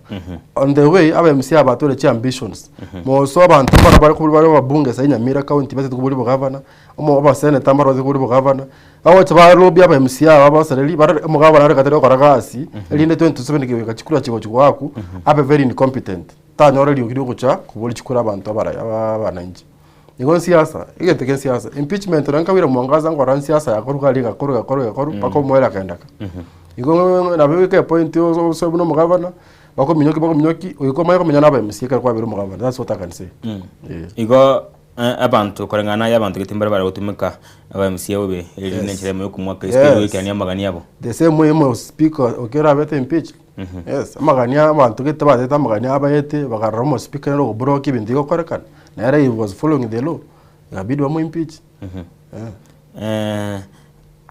On the way aba MCA aba batware chiambitions, moso abanto mbaro bare kobua bare ababunge saii Nyamira county batagete koboria obogavana, omo abaseneta mbaro batagete koboria obogavana, Bagocha barobia aba MCA aba abasereri barore omogabana are gatari gokora gasi, erinde 2027 kegoika chikura chigochi goakwa, abe very incompetent, tanyora eriogi riogocha koboria chikura abanto abarai aba abananchi. Igo nsiasa, egento kia nsiasa, impeachment nonye nkabwire mwangaza nkorora nsiasa yakorwa iga aria egakorwa egakorwa egakorwa mpaka omoerio akagenda ka. Igo nabo goika epoint oso osoe buna omogabana, bakominyokia bakominyokia, goika omanye komenya na aba MCA ekero kwabeire omogabana, that's what I can say. Eh. Igo abanto koreng'ana naye abanto gete mbare bare gotumeka aba MCA bobe, eri Yes. nenchera eyemo yokomoaka isiko erio Yes. goikerania amagani abo. The same way omo speaker okero abete impeached, yes, amagani a abanto gete batete amagani abaete bakarora omo speaker nere ogoblock ebinto bigokorekana, nere he was following the law, ikabidi bamo impeach. Eh.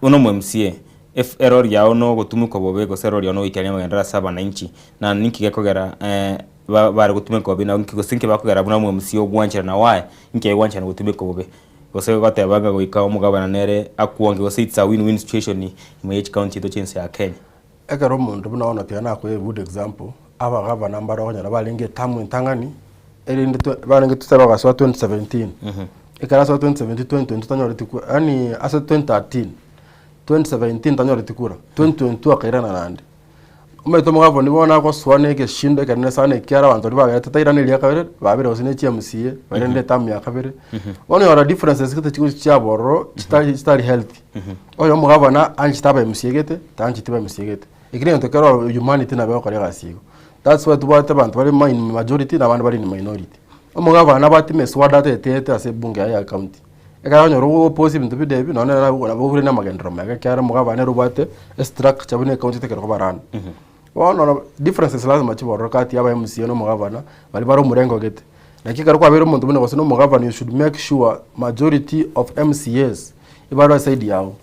Buna omo MCA, ef erori yao nogotumekwa bobe gose erori yao nogoikerania amagenderero ase abananchi, na ninki gekogera ba bare gotumeka bobe na inki gose inki bakogera buna omo MCA ogwancherana why inki aigwancherana gotumeka bobe? Gose goteba ng'a goika omogabana nere akwonge gose it's a win win situation ime ye chicounty chiaito chia ense ya Kenya. Ekero omonto buna bono tiga nakoe a good example, abagavana mbare okonyora barenge etamu entang'ani, erinde twe barenge totabe bagasoa 2017, ekero asoa 2017 2020 tanyoreti kura yaani ase 2013, 2017 tanyoreti kura, 2022 akairana naende. Omanyete omogavana bono agosoa na egeshindo ekenene sana ekiagera abanto baria bagerete tairana eria kabere, babere gose ne chi MCA, bairane etamu ya kabere. Bono onyora differences gete chigochi chiaba ororo chitari chitari healthy. Onye omogavana anchete aba MCA gete, tancheti aba MCA gete. Ekio negento kero humanity nabo egokora egasi igo. That's why tobwate abanto bare in majority na abande bare in minority. Omogavana nabwate emeswada atetete ase ebunge yaye ya county. Ekero okonyora ogopost ebinto binde ebi nonye nere nabo obure na amagenderero maya ekiagera omogabane nere obwate estructure buna ecounty etakeri koba run. Bono nabo differences lazima chibe ororo kati ya aba MCA na omogabana baria bare omorengo gete. Naki ekero kwabeire omonto buna gose na omogabana you should make sure majority of MCAs ebare eside yago.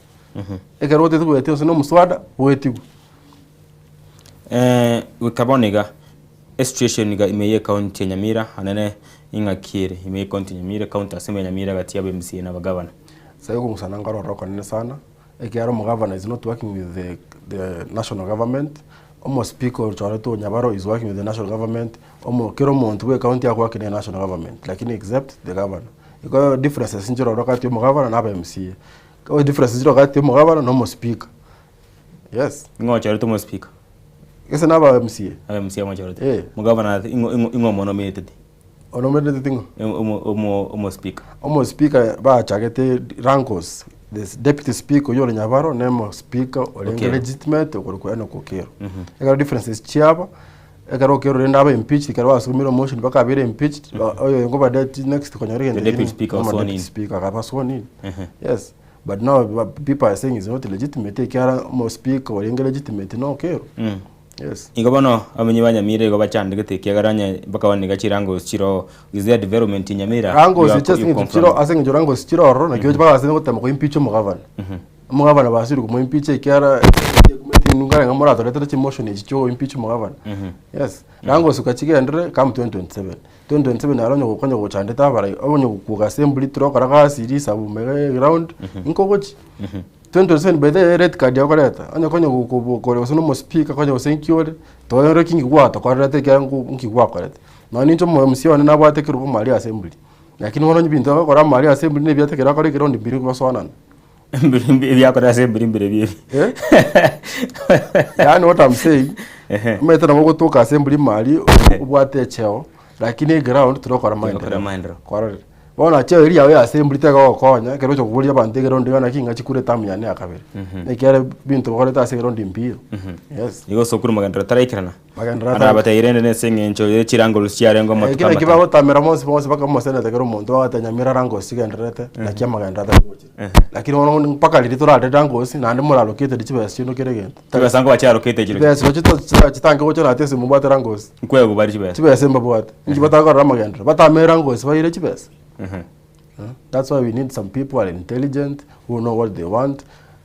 Ekero otagete goetia gose na omoswada, goetigwe. Goika bono iga, Esituesheni iga ime y'ecounty ya Nyamira anene ing'aki ere ime y'ecounty ya Nyamira, ecounty ase ime ya Nyamira gati y'aba MCA na abagavana. Ase okong'usana nkorora okonene sana, ekiagera omogavana is not working with the the national government, omo speaker ochoretwe o Nyabaro is working with the national government, omo kera omonto bwe ecounty agoaka ne national government lakini except the governor. Igo differences nchire ororo gati ya omogavana na aba MCA, differences nchire gati ya omogavana na omo speaker. Yes. Ing'o ochorete omo speaker? Gese naba MCA. Aba MCA mochorete. Eh. Omogavana ing'o ing'o ing'o omonominateti? Onominateti ng'o? Omo omo omo speaker. Omo speaker bachagete rankos, the deputy speaker oywo ore Nyabaro na omo speaker orenge Okello. legitimate okorokwa Enock Okello. Ekero differences chiabo. Ekero Okello rende abe impeached ekero basumire motion mpaka abeire impeached, oyo ngoba det next konyora egento The deputy speaker was omo sworn deputy in. speaker akaba sworn in. Ehe. Yes, but now people are saying is not legitimate ekiagera omo speaker orenge legitimate no Okello. Yes. Igo bono abamenyi ba Nyamira igo bachandegete ekiagera onye mpaka bono iga chirangosi chiroo, is there development in Nyamira? Rangosi You are echi ase you eng'encho confirm. chiroo ase eng'encho rangosi chire ororo naki oche bagase gotema ko impeach omogavana. Omogavana basire komo impeach ekiagera nkare ng'a moratoretere chimotion echi chio impeach omogavana. Yes, rangosi kachigenderere come 2027. 2027 naro onye gokonya gochandete abarai onye gokwoga assembly torokora gasi risabu mege ground nkogochi. 2027 by the way red card okoreta onye konya kore gose na omospeaker konya gose nki ore toyore ki gwatokorerete ekiagera nko nki gwakorete. Nonye ninche omo MC one nabwate ekerogo mari assembly lakini bono onye ebinto agokora mari assembly na ebiato ekero akora ekerondi mbiri gosoanana. Ebiakora assembly mbire ebi. Eh? Yaani what I'm saying, omanyete nabo ogotoka assembly mari obwate echeo lakini eground torokora Torokora maendeleo. maendeleo. Kwarorire. Bono nachio eria yao ya assembly tegogokonya ekero ogocha koboria abanto egeround iga naki ng'a chikure term yane ya kabere. Ekiagera ebinto bakorete ase egeround mbiyo. Yes. Igo ase okure magenderero taraikerana. Magenderero atari- Arabatebi rende nese eng'encho ye chirangolus chiarenge amatuko Eki naki amatano. bagotamera bonsi bonsi mpaka omoseneta kera omonto bagoteba Nyamira rangosi chigendererete naki amagenderero atari gocha. Lakini bono mpaka riria torarere rangosi naende moralocate chibesa chiaino kera egento. Chibesa nkoba chialocate chirochio. Chibesa chirochio chitange gocha nati ase mobwate rangosi. Nkwegwa bare chibesa. Chibesa mbabwate. Inki batakorora amagenderero? Batamere rangosi baire chibesa. That's why we need some people who are intelligent, who know what they want,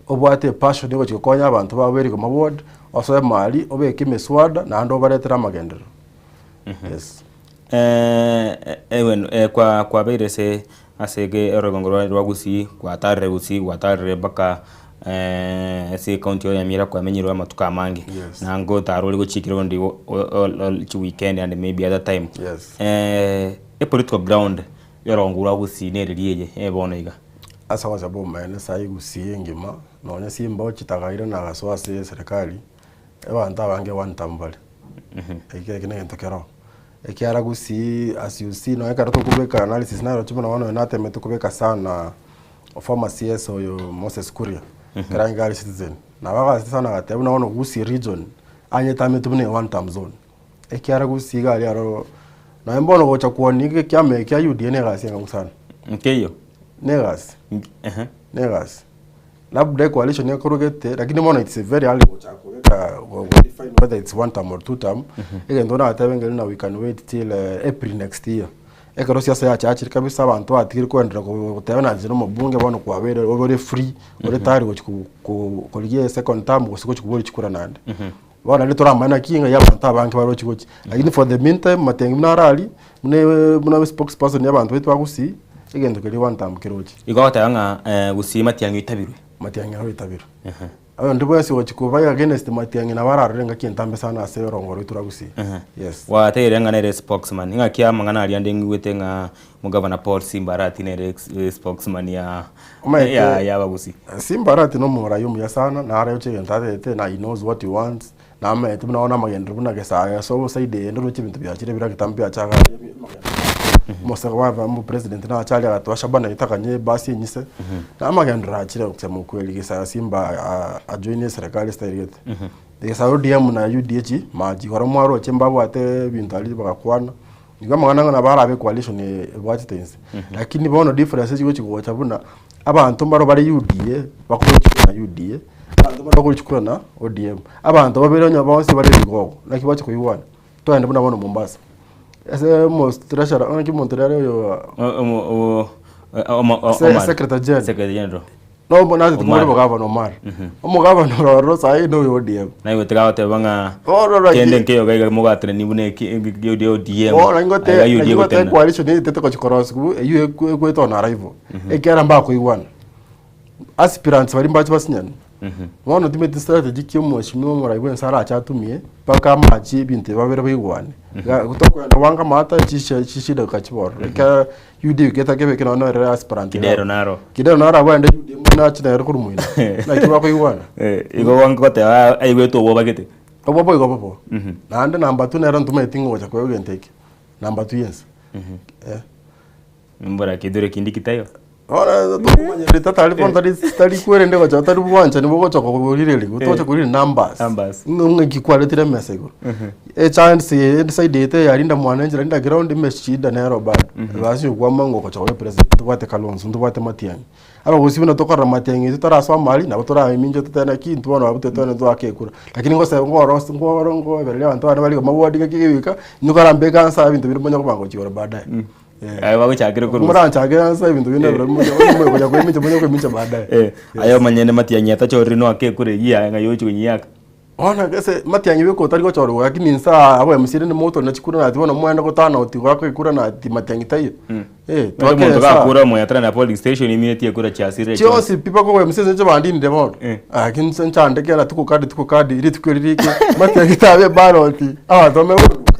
obwate epassion egochi gokonya abanto babo be Rigoma ward, osoe mari, obeke emeswada, naende obaretere amagenderero. Yes. Ewe kwa kwabeire ase ase ege orogongo rwa rwa Gusii, gwatarire Gusii, gwatarire mpaka ase ecounty ya Nyamira kwamenyirwe amatuko amange. Yes. Na ngotara ore gochia ekerogo o- o- chiweekend and maybe other time. Yes. Epolitical ground Erongo rwa Gusii nereri eye eye bono iga. Ase ogosaba obomaene sai Gusii engima, nonya chimbao chitagaire na agasoa ase eserekari, abanto abange one term bare. Ekio ekio negento keroo. Ekiara Gusii as you see nonya ekero tokobeka analysis naroche buna bono oyo natemete kobeka sana former CS oyo Moses Kuria, ekero arenge are Citizen. Nabo agasete sana agateba buna bono Gusii region, anyetamete buna one term zone. Ekiara Gusii iga aria aroro, nonya mbono gocha kwonia ekiama eke kia UDA na egasi eng'u sana. Nkeiyo. Na egasi. Na egasi. Labda ecoalition ekorogete, lakini bono it's very early gochaka kobeka go define whether it's one term or two term, egento natebe ngeri na we can wait till April next year. Ekero siasa yachachire kabisa abanto batigire koenderea goteba nache na omobunge bono kwabeire ore free, ore tayari gochi korigia esecond term gose gochi koboria chikura naende. Bono naende toramanye naki ng'a abanto abange baroche gochia. Lakini for the meantime Matiang'i buna arari, buna buna spokesperson ya abanto baito ba Gusii, egento keria one term keroche. Igo ogoteba ng'a Gusii Matiang'i oitabirwe? Matiang'i naro oitabirwe. Onde bwensi ogochia koba against Matiang'i nabo ararore engaki entambe sana ase orongo rwaito rwa Gusii. Yes. Gwateire ng'a nere spokesman, ng'aki amang'ana aria ande ng'igwete ng'a Omogavana Paul Simba Arati nere spokesman ya Omanyete, ya ya abagusii. Simba Arati na omorai omuya sana, nare oche egento atete, na he knows what he wants, namanyete buna bono amagenderero buna Gesaya ase obosaidi eye ndoroche ebinto biachire bire egetambe biachaga omosege wa omopresident nache aria agatoa Shabana oitakanye ebasi enyise, na amagenderero achire kusema ukweli Gesaya Simba ajoinie eserekari estyle gete. Gesaya ODM na UDA chi machi, igoro mwaroche mbabwate ebinto aria bagakwana. Igo amang'ana ng'a nabo arabe coalition ebwatete inse. Lakini bono difference chigochi gocha buna, abanto mbaro bare UDA, bakogochikura na UDA, abanto mbaro bakogochikura na ODM. Abanto babere onye bonsi bare rigogo, naki bagochi koigwana? Togende buna bono Mombasa, ase omo treasurer naki omonto rero oyo secretary general. Secretary general. No nachete Omar. kobora omogavana Omar. Omogavana oro ororo saii noyo ODM. Naigwete gagoteba ng'a Bono naki- kende nkeiyo iga iga mogateneni buna eki eki ODM. Bono naki ngote Aiga UDA naki ngote gotenena. coalition eye gochi korosiwa eywo ekwete on arrival. Ekiagera mbakoigwana. Aspirants baria mbache basinyane. Bono timanyeti strategy ki omweshimiwa omorai bwa ense arache atumie mpaka amache ebinto ebi babere baigwane. Iga tokoenda bwango amato chishe chishida gokachiborora. Ekiagera UDA geta kebe eke nonya ere aspirant iga. Kidero naro. Kidero naro abwo aende UDA mbuna ache nere korwa moino. Naki bakoigwana. Eh, igo goteba aigwete obwoba gete. Obwoba igo bobo. Naende number two nere ntomaeti ng'a ogocha koegwa egento eke. Number two yense. Eh. Mbora kithure kindi kitaiyo. Bono tokomanyereri tatari bono tari tari kwerende gocha tari bwanchani bogocha kogorireria togocha korireria numbers. Numbers. Ng'a ng'aki kwaretire emesa igoro. Echance eye eside eye teyarinda mwananchi naende ground emeshida nero bado. Egasi okwama ng'a ogocha koba epresident ntobwate Kalonzo ntobwate Matiang'i. Abagusii buna tokorora Matiang'i intwe torasoma aria nabo toraminche totebe naki intwe bono abwo totebe twake ekura. Lakini ngose ngoro ngoro ngoebereria abanto bane bare iga mabwati ng'aki egeka, inwe karambeke ansa ebinto biria monyare kobanga gochia igoro baadaye. Aye bagochakire korwa. Moranchakere ansa ebinto binde Eh. biria monye konya koemincha monye koemincha baadaye. Eh, aye omonyene Matiang'i atachorire noake ekura eyio yaye ng'a yochi konyiaka. Bono gese Matiang'i beka otari gochorwa lakini inse aa abo MC rende motore na chikura nati bono mwende gotana oti goaka ekura nati Matiang'i taiyo. Eh, Onye twake omonto esaa. gakure omoyo atari na polling station emineti ekura chiasirire chionsi. Chionsi pi bakogoa MC ase bandinire bono. Lakini inche nchandeke na tuko kadi tuko kadi rituko eri rike Matiang'i tabe ballot abanto bame goruka.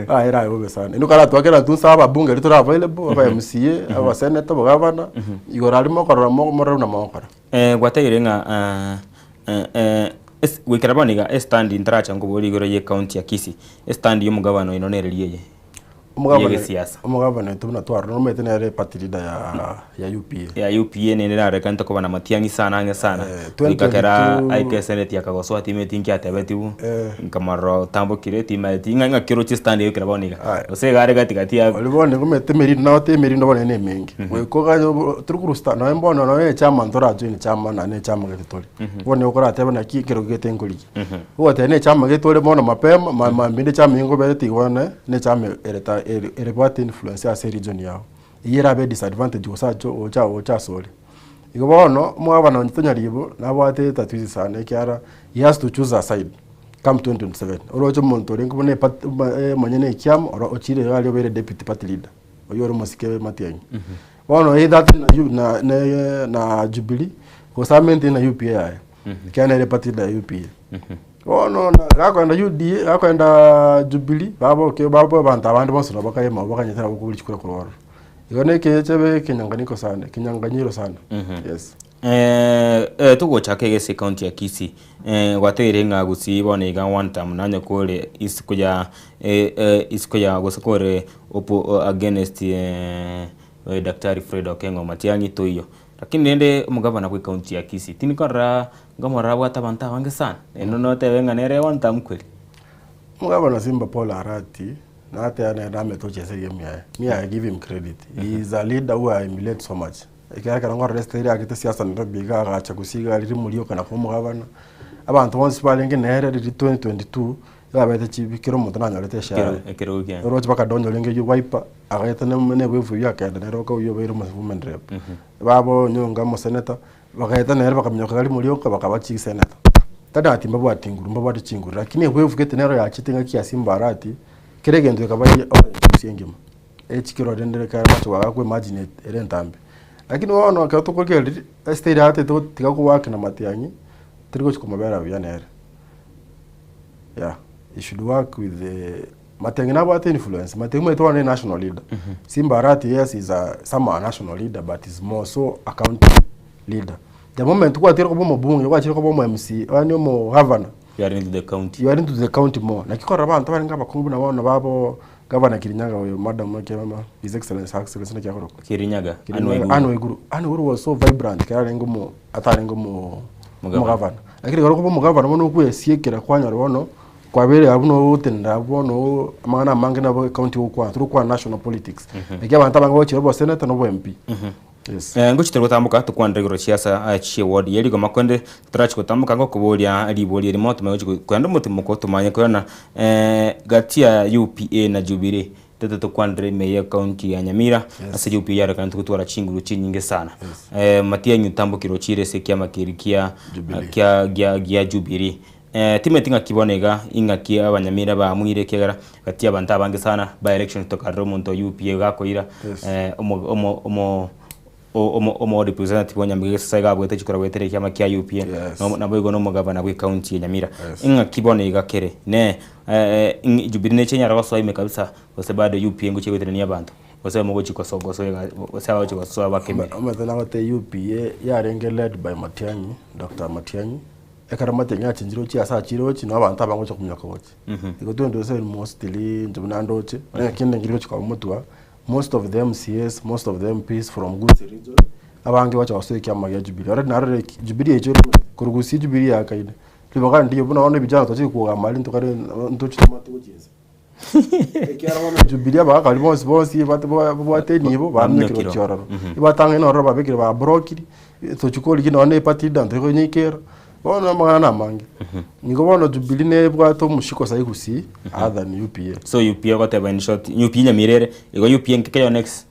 Aye erabe bobe sana. Inwe karatwakera intwe inse ababunge riria tore available, aba MCA, aba senator, abagavana, igoro aria mokorora morore buna mogokora. Eh, gwatebirie ng'a ah, eh, eh, es- goikera bono iga estand ntaracha nkoboria igoro ye county ya Kisii, estand ya omogabana oino nere riria eye Omogabana yegesiasa. omogabana oito buna twarora nomanyete nere party leader ya ya UPA. Ya UPA nere erarekane koba na matiang'i sana ang'e sana goika kera 2022 aike eseneti akagosoa timeti inki atebetigwe nkamorora otambokire timaeti ng'a ng'aki oroche estand goikera bono iga gose iga are gati gati ya Oria bono nigo omanyete emerindo nagote emerindo bono nere emenge. Goika oganye obo tori korusia nonye bono nonye echama ntorajoin echama naende echama gete tore. Bono nigo okoratebe naki ekero gete nkorigia. Ogoteba na echama gete ore bono mapema ma mambia ende echama eywo nkoberete igo bono na echama ere ta ere erebwate influence ase eregion yago. Eywo erabe edisadvantage gose acho gocha gocha asore. Igo bono, omogabana onye tonyaribo nabwate etatuizi sana ekiagera he has to choose a side come 2027. Oroche omonto orenge buna eparty omonyene ekiama oro ochire iga aria obeire deputy party leader, oywo ore omosike Matiang'i. Bono either ati na U na na na Jubilee gose amente na UPA yaye, ekiagera nere party leader ya UPA. Bono na gakoenda UDA gakoendaa Jubilee baboke baboe abanto abande bonsi nabo bakayema abwo bakanyetera nabo kobua chikura korwa ororo. Igo na ekeche ekenyang'aniko sana, ekenyang'anyiro sana, yes. Eh, eh, togochaka egese ekaunti ya Kisii eh, gwategeire ng'a Gusii bono iga one term nonye kore isiko ya eh, eh, isiko ya gose kore opo against eh, Daktari Fred Okengo Matiang'i toiyo. Lakini rende omogabana bwa ekaunti ya Kisii tindikorora nkomorora abwate abanto abange sana, naende notebe ng'a nere one term kweri? Omogabana Simba Paul Arati nateba nere namete gochia ase egame yaye, me I give him credit, he is a leader who I emulate so much. Ekiagera ekero nkorora esitayiri agete siasa Nairobi iga agacha gusii iga riria Muriuka na koba omogabana, abanto bonsi barenge nere riria 2022, iga abete chibi kera omonto nanyorete eshare. Ekero- ekerogo kiaye. Oroche mpaka Donyo orenge oywo Wiper, agaeta na na ewave eywo akaenda nere boka oywo obeire omo women rep. Baba Onyonga omoseneta, bagaeta nere bakaminyoka gari Muriuka bakaba chiseneta. Tari ati mbabwati nguru, mbabwate chinguru, lakini ewave gete nero yachete ng'aki ya Simba Arati, kera egento gekaba orange gusii engima. Echikero rende ekero amache goaka imagine ere entambe. Lakini bono ekero tokorigereria esitayiri atete tiga kowaka na matiang'i, teri gochi komobera buya nere. Yeah, he should work with the Matiang'i nabwate influence, Matiang'i omanyete bono ne national leader. Simba Arati yes is a somehow a national leader but is more so a county leader. The moment gwatiire koba omobunge, gwachire koba omo MCA, yaani omogavana, You are into the county. you are into the county more. Naki korora abanto barenge abakungu buna bono babo gavana Kirinyaga oyo madam naki mama his excellency her excellency naki akorokwa? Kirinyaga, Anne Kirinyaga, Waiguru. Anne Waiguru. Anne Waiguru was so vibrant ekero arenge omo atarenge omo Omogavana. omogavana. Lakini ekero okoba omogavana bono okwesiekera kwanyora bono kwabeire abwo buna ogotenena abwo bono amang'ana amange nabo ecounty ogokwana torokwana national politics. Naki abanto abange bagochia oboseneta na obo MP. Yes. Eh, ngochi tore gotamboka tokwanere igoro chiasa chie ward ye rigoma korende torachi gotamboka ngokoboria riboria erimo tomanye gochi kogenda omotimoko tomanye korana eh, gati ya UPA na Jubilee tete tokwanere ime ye county ya Nyamira ase UPA yarorekana gotwara chinguru chinyinge sana eh, Matiang'i otambokire ochire ase ekiama keria kia kia gia gia Jubilee eh, timanyeti ng'aki bono iga ing'aki abanyamira baamuire ekiagera gati ya abanto abange sana by election tokarora omonto o UPA gakoira Yes. eh, omo omo omo o- omo omo representative o Nyamira gese iga abwate chikura goetera ekiama kia UPA Yes. no nabo igo na omogabana bwe county ya Nyamira ing'aki bono iga kere ne eh, ing'i Jubilee neche enyare gosoa ime kabisa gose bado UPA ngochia goeterania abanto gose mogochi goso gosoa iga gose abagochi gosoa bakemire. Omanyete nagote UPA yarenge led by Matiang'i, Doctor Matiang'i, ekero Matiang'i achenchire gochia ase achire gochia nabo abanto abange gocha kominyoka gochia. Igo 2027 mostly inche buna ndoche, onye kende nkeri gochi koba motwe aa, most of the MCAs, most of the MPs from Gusii region, Abange bacha gosoa ekiama gia Jubilee. Already narorire ki Jubilee echore korwa gusii Jubilee yakaine. Ribaga ndiyo buna bono ebijana twachire kogamba aria ntokare ntochi tomate gochiesa. Ekiagera bono Jubilee abagaka baria bonsi bonsi bate babwate enibo baminyokire gochia ororo. Ebatang'ani ororo babekire babrokiri, tochi korigia nonye na eparty leader ntori konyeikera, bono amang'ana na amange. Nigo bono Jubilee nebwate omoshiko sahi gusii other than UPA. So UPA ogoteba in short, UPA nyamira ere, igo UPA nkeke next?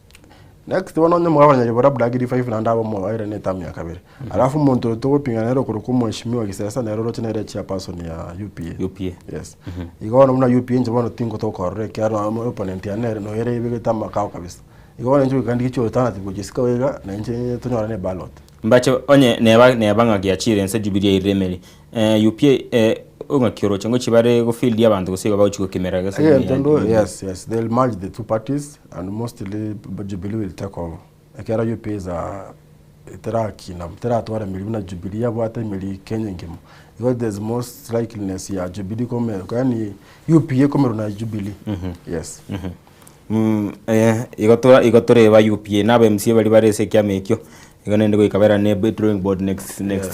Next bono onye omogabana Nyaribora Blagiri 5 naende abe omobaire ne term ya kabere. Alafu omonto oyo togopinga nere okorokwa omweshimiwa Gisesa nere oroche nere chairperson ya UPA. UPA. Yes. Igo bono buna UPA inche bono tingotoka ororo ekiagera opponent yane nere noyo ebegete amakao kabisa. Igo bono inche goika ndigie chialternative gochia isiko iga na inche tonyorane eballot. Mbache onye neba neba ng'a giachire inse Jubilee yairire emeri, UPA ng'aki oroche ngochia bare gofieldia abanto gose igo bagochia gokimera gose Egento ndo yes yes they will merge the two parties and mostly Jubilee will take over ekiagera UPA is a terakina teratwara emeri buna Jubilee yabwate emeri Kenya engima igo there is most likeliness ya Jubilee kome yaani UPA komerwa na Jubilee yes. Igo tora igo toreba UPA na aba MCA baria bare ase ekiama ekio, igo naende goika bairane ebe drawing board next next.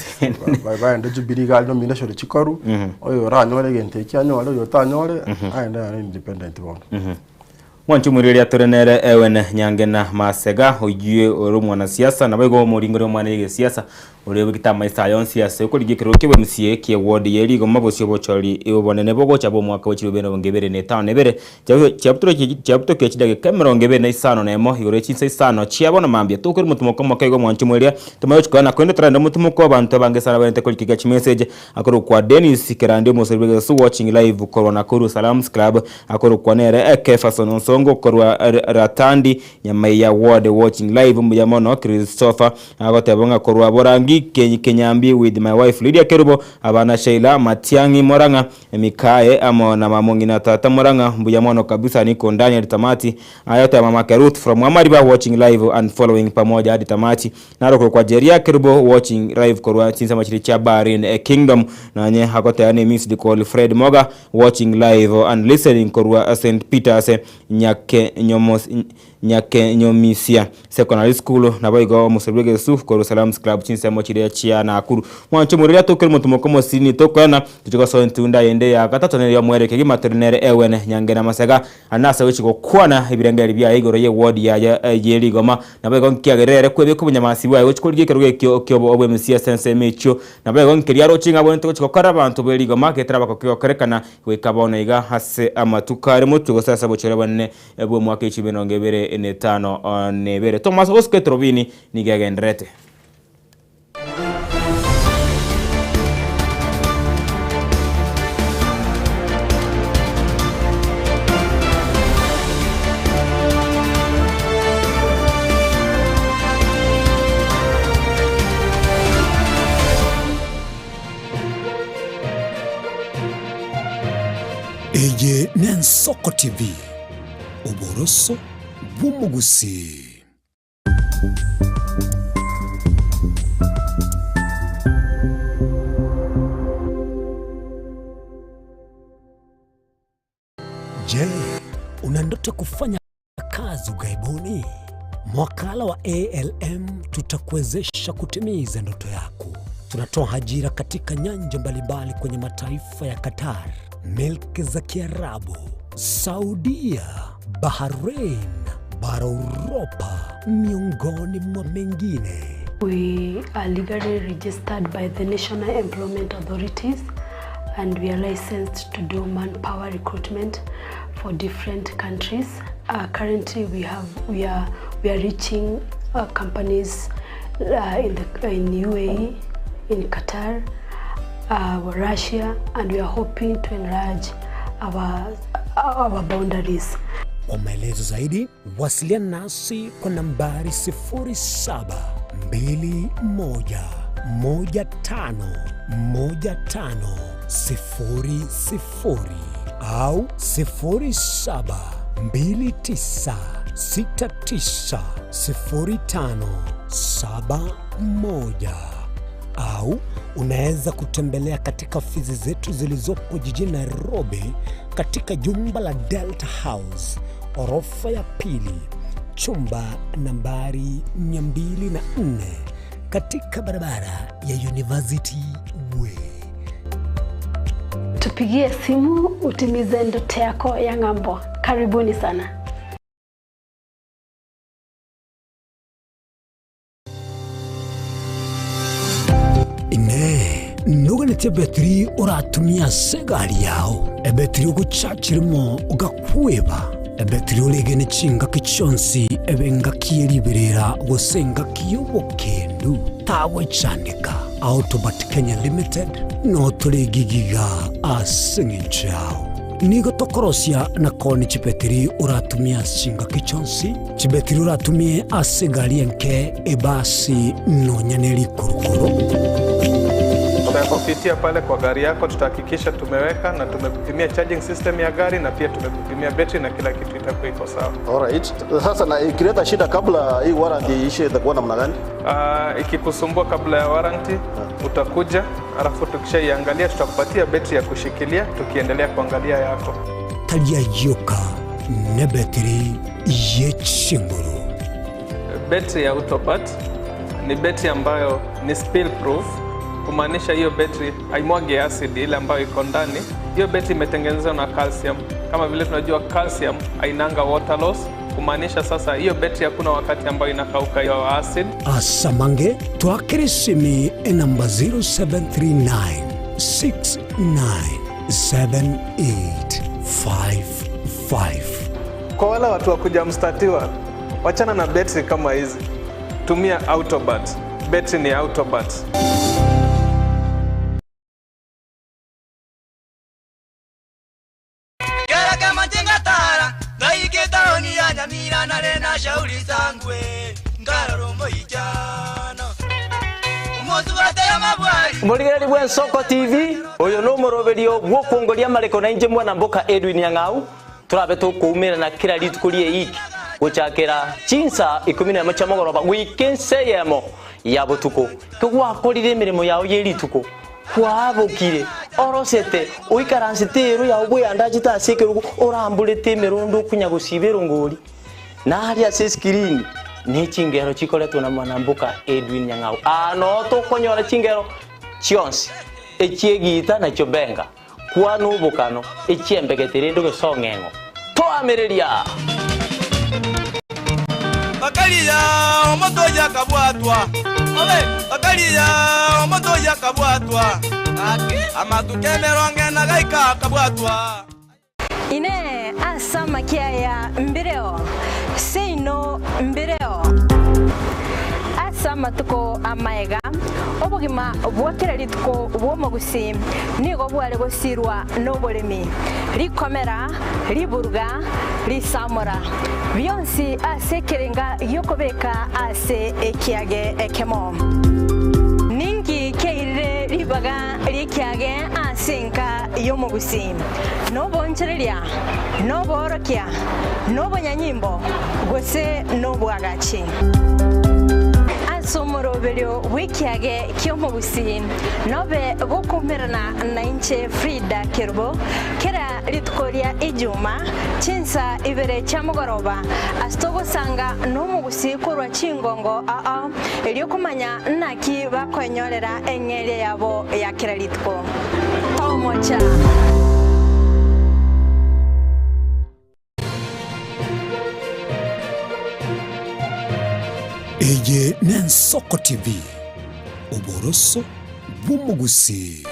Baende Jubilee iga aria nomination chikoru, oyo oranyore egento ekio anyore, oyo otanyore, aende nonye independent bono. Mwanche omorweri atore nere Ewen Nyangena Masega, oyio ore omwanasiasa, naboigo omoringori omwane y'egesiasa, oria obegete amaiso aye onsi ase okorigia ekerogo kia obomca kie ward ye rigoma bosio obochori obonene bogocha bw'omwaka bwe chilifu emerongo ebere na etano na ebere chiabutokia chidageka emerongo ebere na isano na emo igoro ye chinsa isano chia bono mambia tokore omotimoko omoke igo mwanche mweria tomanye gochia koyana korende torende omotimoko abanto abange sana baente korikigwa chimessage Akorokwa Dennis Kerandi omosori bw'egesasu watching live korwa Nakuru Salams Club Akorokwa nere Kefason Onsongo korwa Ratandi Nyamaiya Ward watching live mbuya mono Christopher agoteba ng'a korwa Borangi Kenyambi with my wife Lydia Kerubo abana Sheila Matiang'i Morang'a Mikae amo na mamong'ina tata Morang'a mbuya mono kabisa niko ndani hadi tamati Aye oteba mamake Ruth from Amariba watching live and following pamoja hadi tamati Naro korokwa Jeria Kerubo watching live korwa chinsemo chiria chia Bahrain Kingdom nonye agoteba ne missed call Fred Moga watching live and listening korwa St Peters Nyakenyomisia Secondary School naboigo omosori bw'egesusu korwa Salams Club chinsemo chiria chia Nakuru. Mwanche omoreri atokere omotumo komosini tokoena tochie gosoa entunda yende ya gatato nere omoerio kegima tore nere Ewen Nyange na Masega Aria nase gochia gokwana ebirengererio biaye igoro y'ewodi yaye ye rigoma, naboigo nkiagerire ere kwebeka obonyamasi bwaye gochia korigia ekerogo ekio ki'obwemisia ase ensemo echio. Naboigo nkeria aroche ng'a abwenerete gochia gokorera abanto be rigoma getaraba gokegokorekana goika bono iga ase amatuko are motwe gose ase obochore obonene bw'omwaka echumi emerongo ebere na etano na ebere. Thomas Oscar Eturubini nigo egendererete. Eye n'Ensoko TV, oboroso bw'omogusii. Je, una ndoto kufanya kazi ughaibuni? Mwakala wa ALM tutakuwezesha kutimiza ndoto yako. Tunatoa ajira katika nyanja mbalimbali kwenye mataifa ya Qatar, milki za Kiarabu, Saudia, Bahrain, bara Uropa, miongoni mwa mengine. We are legally registered by the National Employment Authorities and we are licensed to do manpower recruitment for different countries. Currently we have we are we are reaching companies in the in UAE, in Qatar, Russia and we are hoping to enlarge our our boundaries. Kwa maelezo zaidi wasiliana nasi kwa nambari 0721151500 au 0729690571 au unaweza kutembelea katika ofisi zetu zilizopo jijini Nairobi katika jumba la Delta House orofa ya pili. chumba nambari 204 katika barabara ya University Way. Tupigie simu utimize ndoto yako ya ng'ambo. Karibuni sana. Inee! Noganetie ebetiri oratumie ase egari yao, ebetiri ogochachirimo ogakweba, ebetiri oregene chingaki chionsi ebe engaki ye riberera gose engaki y'obokendu? Tagwechandeka. Autobat Kenya Limited notore egigiga ase engencho yao. Nigo tokorosia na koonia chibetiri oratumie ase chingaki chionsi, chibetiri oratumie ase egari enke, ebasi, nonya ne rikurukuru. Tutakupitia pale kwa gari yako, tutahakikisha tumeweka na tumekupimia charging system ya gari na pia tumekupimia betri na kila kitu itakuwa iko sawa. Alright. Sasa na ikileta shida kabla hii warranty iishe itakuwa namna gani? Ikikusumbua kabla ya warranty utakuja, alafu tukishaiangalia tutakupatia betri ya kushikilia tukiendelea kuangalia yako. Tari ayio oka, nebetiri ye chinguru. Betri ya Autobat ni betri ambayo ni spill proof, kumaanisha hiyo betri haimwagi acid ile ambayo iko ndani. Hiyo betri imetengenezwa na calcium. Kama vile tunajua calcium hainanga water loss, kumaanisha sasa hiyo betri hakuna wakati ambayo inakauka hiyo acid. Asamange twakere esimi enamba 0739 697855. Kwa wale watu wa kuja mstatiwa, wachana na betri kama hizi, tumia Autobat. Betri ni Autobat. Kera kama jenga tara ngaike taoni ya Nyamira nare na shauri zangwe ngararo moichano umozu bataya mabwari. Morigereri bwa Ensoko TV, oyo no moroberio bwokwongoria mareko na inche mwana mboka Edwin Nyang'au, turabe tukuumirana kila rituko rie iki guchakera chinsa ikumi na emo chia mogoroba goika ense eyemo ya botuko. Kegwakorire emeremo yao ye rituko, kwabokire orosete oikaransete ero yao bweyandachete ase ekerogo oramborete emerondo okunya gosiba erongori naria ase eskirini ne chingero chikoretwe na mwanamboka Edwin Nyang'au. Ano tokonyora chingero chionsi echiegita nachio benga kwana obokano echiembegete rende gosong'eng'o toamereria. Bakaliya omoto yakabwatwa bakaliya omoto yakabwatwa amatuko emerongo ena gaika akabwatwa. Inee! Ase amakia aya mbireo, seino mbireo. Ase amatuko amaega, obogima bwa kera rituko bw'omogusii nigo bware gosirwa noboremi, rikomera, riburuga, risamora, bionsi ase ekerenga gi'okobeka ase ekiage ekemo. Ninki keirire ribaga ri'ekiage ase enka y'omogusii? Nobonchoreria, noboorokia, nobonyanyimbo, gose nobwagachi? Ase omoroberio bw'ekiage ki'omogusii nobe gokoumerana nainche Frida Kerubo kera rituko ria Ijuma chinsa ibere chia mogoroba ase togosanga nomogusii korwa chingongo ao erio komanya naki bakoenyorera eng'eria yabo ya kera rituko. Tomocha. Eye n'Ensoko TV, oboroso bw'omogusii.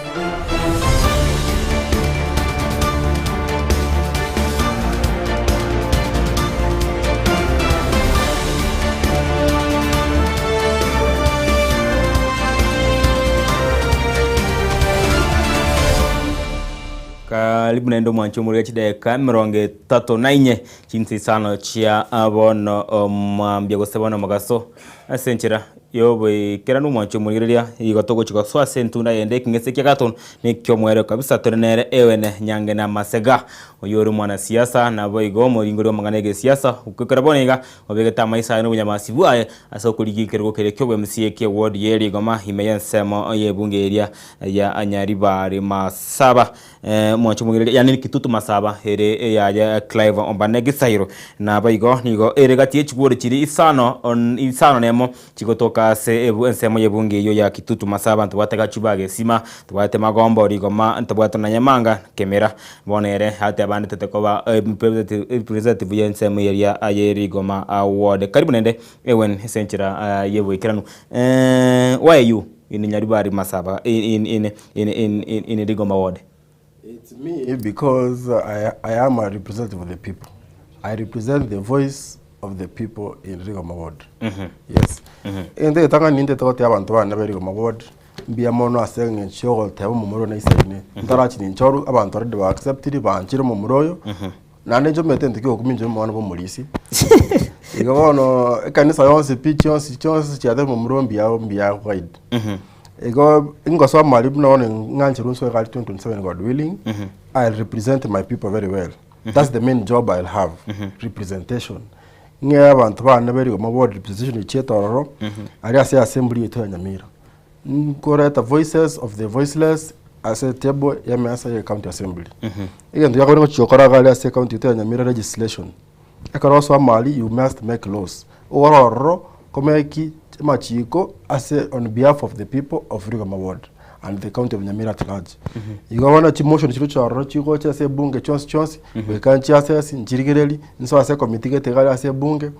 Karibu naende omwanchi omorwire chidakika emerongo etato na inye chinsa isano chia bono mambia gose bono mogaso ase enchera. Y'oboikeranu omwancho omorigereria, igo togochia gosoa ase entunda yende ekeng'ese kia gatato neki'omoerio kabisa tore nere ewene nyange na amasega. Oyio ore omwanasiasa naboigo omoringori bw'amang'ana y'egesiasa, goikera bono iga obegete amaiso aye na obonyamasi bwaye ase okorigia ekerogo keria ki'obwemc ki'eward ye rigoma ime y'ensemo y'ebunge eria ya Nyaribari Masaba. Omwancho omoigereria, yaani Kitutu Masaba ere eyaye Clive Ombane Gisairo. Naboigo nigo ere gati ye chigwori chiria isano isano nemo chigotoka ase ebu ensemo y'ebunge eyio ya Kitutu Masaba. Ntobwate Gachuba Gesima, ntobwate Magombo, Rigoma, ntobwate na Nyamanga, Kemera. Bono ere atebanetete koba representative y'ensemo eria ye Rigoma ward. Karibu naende Ewen ase enchera y'oboikeranu. Why you in Nyaribari Masaba in in in in in in Rigoma ward? It's me because I, I am a representative of the people. I represent the voice of the people in Rigoma ward. Yes. Egento egetang'ani nintete gotebi abanto bane ba Rigoma ward, mbuya mono ase eng'encho ya ogoteba omomura one aisaine. Ntarachi ninchoru, abanto already ba acceptiri, banchire omomura oyo. Naende inche omanyete egento kia okumia inche nomwana bwa omorisia. Igo bono ekanisa yonsi pi chionsi chionsi chiatebire momura oyo mbuya mbuya guide. Igo ingosoma aria buna bono ng'ancherwe nsoe iga aria 2027 God willing, I'll represent my people very well. That's the main job I'll have, representation. Ng'ee abanto bane be rigoma ward representation echiete ororo, aria ase assembly yaito ya Nyamira. Nkoreta voices of the voiceless ase etable y'emesa ye county assembly. Egento giakabere ngochia gokora iga aria ase ecounty yaito ya Nyamira legislation. Ekero osoa amari you must make laws. Ogore ororo komeki amachiko ase on behalf of the people of Rigoma ward and the county of Nyamira at large. Igo bono chimotion chirochio ororo chigocha ase ebunge chionsi chionsi, goika nchiasesi, nchirigererie, nsoe ase ecommittee gete iga aria ase ebunge.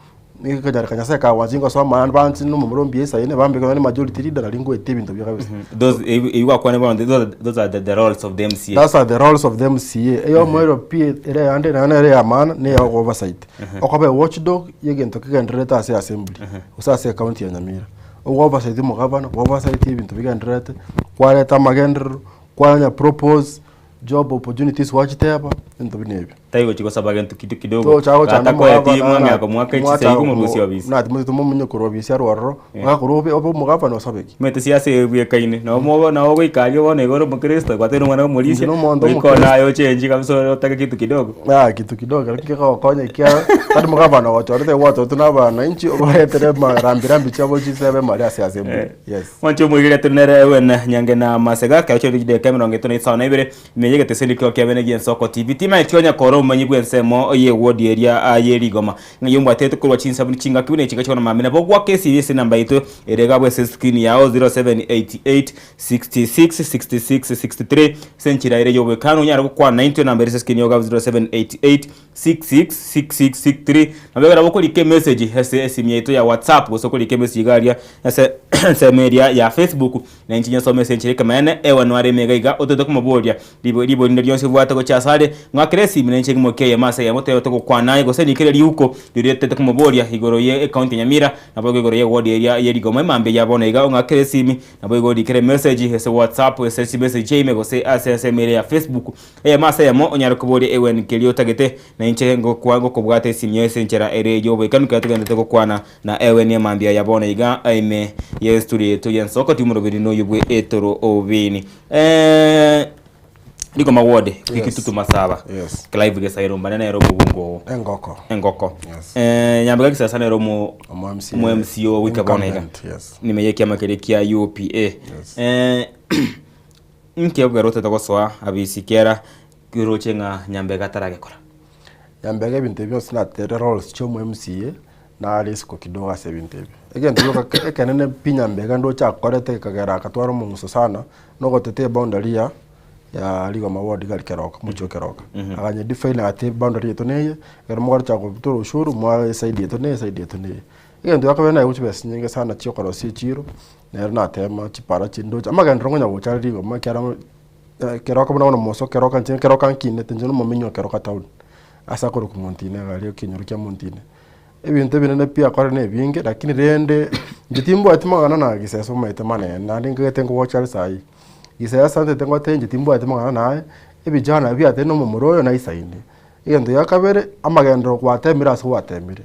Nigo ekonyarekana Nyasae kagwancha ingosoma naende banche na omomura ombuya isaine, bambeke nonye majority leader nari ngoetia ebinto buya kabisa. Those ebi ebi gwakwanire bono those are those are the, the roles of the MCA. Those are the roles of the MCA. Eyomoerio pi ere eyande naende nere ya maana ne ya oversight. Okoba ewatchdog ya egento kegendererete ase assembly gose ase ecounty ya Nyamira. Ogo oversight omogabana, oversight ebinto bigendererete, kwareta amagenderero, kwanya propose job opportunities gwachiteba, ebinto buna ebio. Tari gochia gosaba gento kitu kidogo. Tocha gochanda Gatakoeti omogabana mwang'ea komoaka mwacha echisegi komorusia obisi. buna timotete momonye korwa obisi arwe ororo, Eh. ogakorwa obe obe omogabana osabe ki? Omanyete siasa eye ebwekaine, nabo mogo nabo ogoika aria bono iga ore omokristo gwateire omwana Inche omorisia, na omonto goika omokristo. one aye ochengi kabisa ore otake kitu kidogo. Ah, kitu kidogo kero kegokonya ekiagera tari mogabana ogochorete gwachoretwe na abananchi obaretere marambirambi chiabo chisebe mari ase assembly. Eh. Yes. Mwanche omoigeri tore nere Owen Nyange na Masega kero chire chidakika emerongo etato na isano na ibere ime y'egeteseni kio kiabene gi'ensoko TV. Timanyeti onya kora obomanyi bw'ensemo y'ewodi eria ah, ye rigoma. Ng'ai ombwatete korwa chinsabuni chingaki buna echinga chiona mambia nabo gwaka esiri ase enamba yaito ere iga abwo ase escreen yao 0788 66 66 63 ase enchera ere y'obwekano onyare gokwana naintwe enamba ere ase escreen yao iga abwo 0788 666663 Nabo ekero okorika emessage ase esimu yaito ya WhatsApp gose okorika emessage iga aria ase ensemo eria ya Facebook na inche nyesome ase enchera ekemanene ewe nware ime iga iga otete komoboria ribo ribo rinde rionsi obwate gochia ase are ng'akere esimi na inche ng'imokie eyemo ase eyemo toyote gokwana aye gose rikere riuko riria otete komoboria igoro ye ecounty ya Nyamira naboigo igoro ye ward eria ye Rigoma emambia ya bono iga ong'akere esimi naboigo orikere emessage ase WhatsApp ase chimessage chiaime gose ase ensemo eria ya Facebook Eyemo ase eyemo onyare koboria egwen keria otagete, na inche ngokwa ngokobwata esimio ase enchera ere y'oboikeranu ekero togenderete gokwana na ewe nemambia ya bono iga ime y'esturi yaito y'ensoko timorobiri noyo bwe etoro obini. Eh, Rigoma ward, Yes. Kitutu Masaba. Yes. Clive Gesairo mbane nere omobungo oo. Engoko. Engoko. Yes. Eh, Nyambega Kisasa nere omo Omo MCA. omo MCA o goika bono iga. Incumbent, yes. Nime y'ekiama keria kia UPA. Yes. Eh, Inki ekogera otete gosoa abisi kera kiroche ng'a Nyambega ataragekora? Nyambega ebinto ebi bionsi natere roles chia omo MCA nare isiko kidogo ase ebinto ebi. Egento gioka ke ekenene pi Nyambega ndoche akorete gekagera agatwara omong'uso sana, na ogotetea eboundary ya ya Rigoma ward iga aria Keroka, omochie o Keroka. Akanye define agati eboundary yaito neye, ekero mogocha gotora ushuru mwa eside yaito neye eside yaito neye. Egento giakabere naye gochia chibesa chinyinge sana chia okorosia echiro, Nere natema chipara chindoche, amagenderero ngonya gocha are rigoma ekiagera keroka buna bono moso keroka inche keroka nkinete inche nomomenyi o keroka town, ase akorokwa montine iga aria ekenyoro kia montine. Ebinto ebinene pi akore na ebinge lakini rende, inche timbwati mang'ana na gisesa omanyete manene naende nkagete nkogocha are saii. Gisesa ntete ngotebie inche timbwati mang'ana naye, ebijana biatebire na omomura oyo naisaine. Egento gia kabere, amagenderero gwatemire ase gwatemire,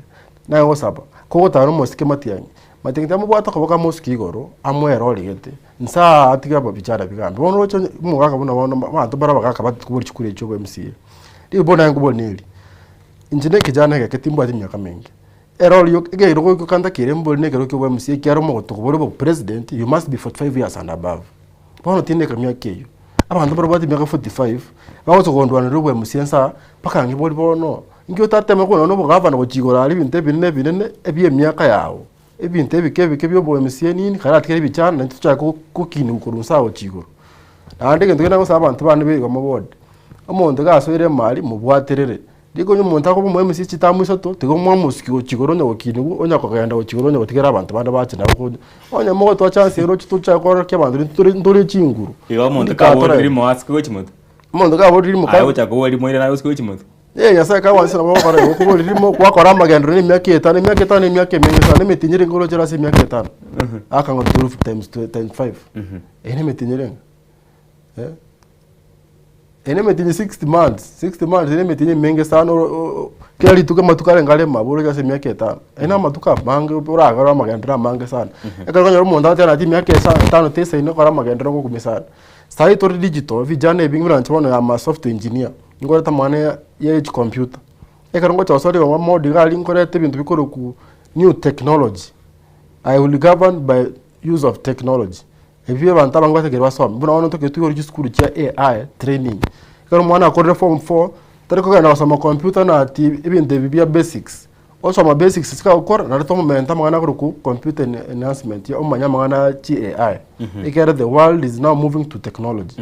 naye gosaba, kogotara omosike matiang'i, Matiang'i tamobwate okoboko amosukie igoro, amoe ere origete, nse aa atige ababichara bigambe. Bono oroche onye omogaka buna bono abanto mbare abagaka batikobori chikura echio obo MCA. Ribu bono naye nkobori neri, inche na ekejana egeke timbwati emiaka menge, ere oria ekerogo ekio kantakeire mbori na ekerogo kia obo MCA ekiagera omogotu kobori obo president you must be 45 years and above. Bono tindeka emiaka eyio, abanto barabwate emiaka 45, bagocha kondwanerera obo MCA nsa aa, mpaka ng'ibori bono, inki otateme korwa nonye na obogavana gochia igoro aria ebinto ebinene ebinene ebia emiaka yago, ebinto ebike ebike bia obo MCA nini, kare atigere ebichana naintwe tochake go gokinigwa korwa nse aa gochia igoro. Naende egento kende nagosaba abanto bane ba igoma ward, omonto gasoire emari mobwaterere, Riko onye omonto akoba omo MC chitamu isato, tiga omwamosuki gochia igoro onye gokinigwa, onye kogenda gochia igoro onye gotigera abanto bande bache nabo konya. Onye mogotoa chance ere oche tochake korokia abanto intwe tore ntore chinguru. Igo omonto Ndi kaa kaborire tore. rimo asike gochia motwe. Omonto kaborire rimo Aye ka gochaka kobua rimo ire asike gochia motwe. Eh, Nyasaye kagwancha nabo ogokora igo, okobori rimo, gwakora amagenderero na emiaka etano, emiaka etano na emiaka emenge sana, emetienyi ere nkorochera ase emiaka etano. Aka ng'a 12 times twe times five. Eye na emetienyi ere ng'a eh. Ere emetienyi 60 months, 60 months ere emetienyi emenge sana oro o- o kera rituko amatuko arenge are maboro ase emiaka etano. Aye na amatuko amange orakore amagenderero amange sana. Ekero okonyora omonto agoteba nati emiaka esa etano tesaini okore amagenderero gokumia sana. Sahi tore digital, vijana ebinge buna inche bono am a software engineer, nkoreta amang'ana ya ya echicomputer. Ekero ngocha gosoa riroba mode iga aria nkoreta ebinto bikorokwa new technology, I will govern by use of technology. Ebio abanto abange batakeri basome, buna bono tokeri toigoro chisukuru chia AI training, ekero omwana akorire form four, tari kogenda gosoma computer na ati ebinto ebi bia basics, osoma basics chikagokora naende tomomenta amang'ana akorokwa computer enhancement omanye amang'ana ya chi AI, ekiagera the world is now moving to technology.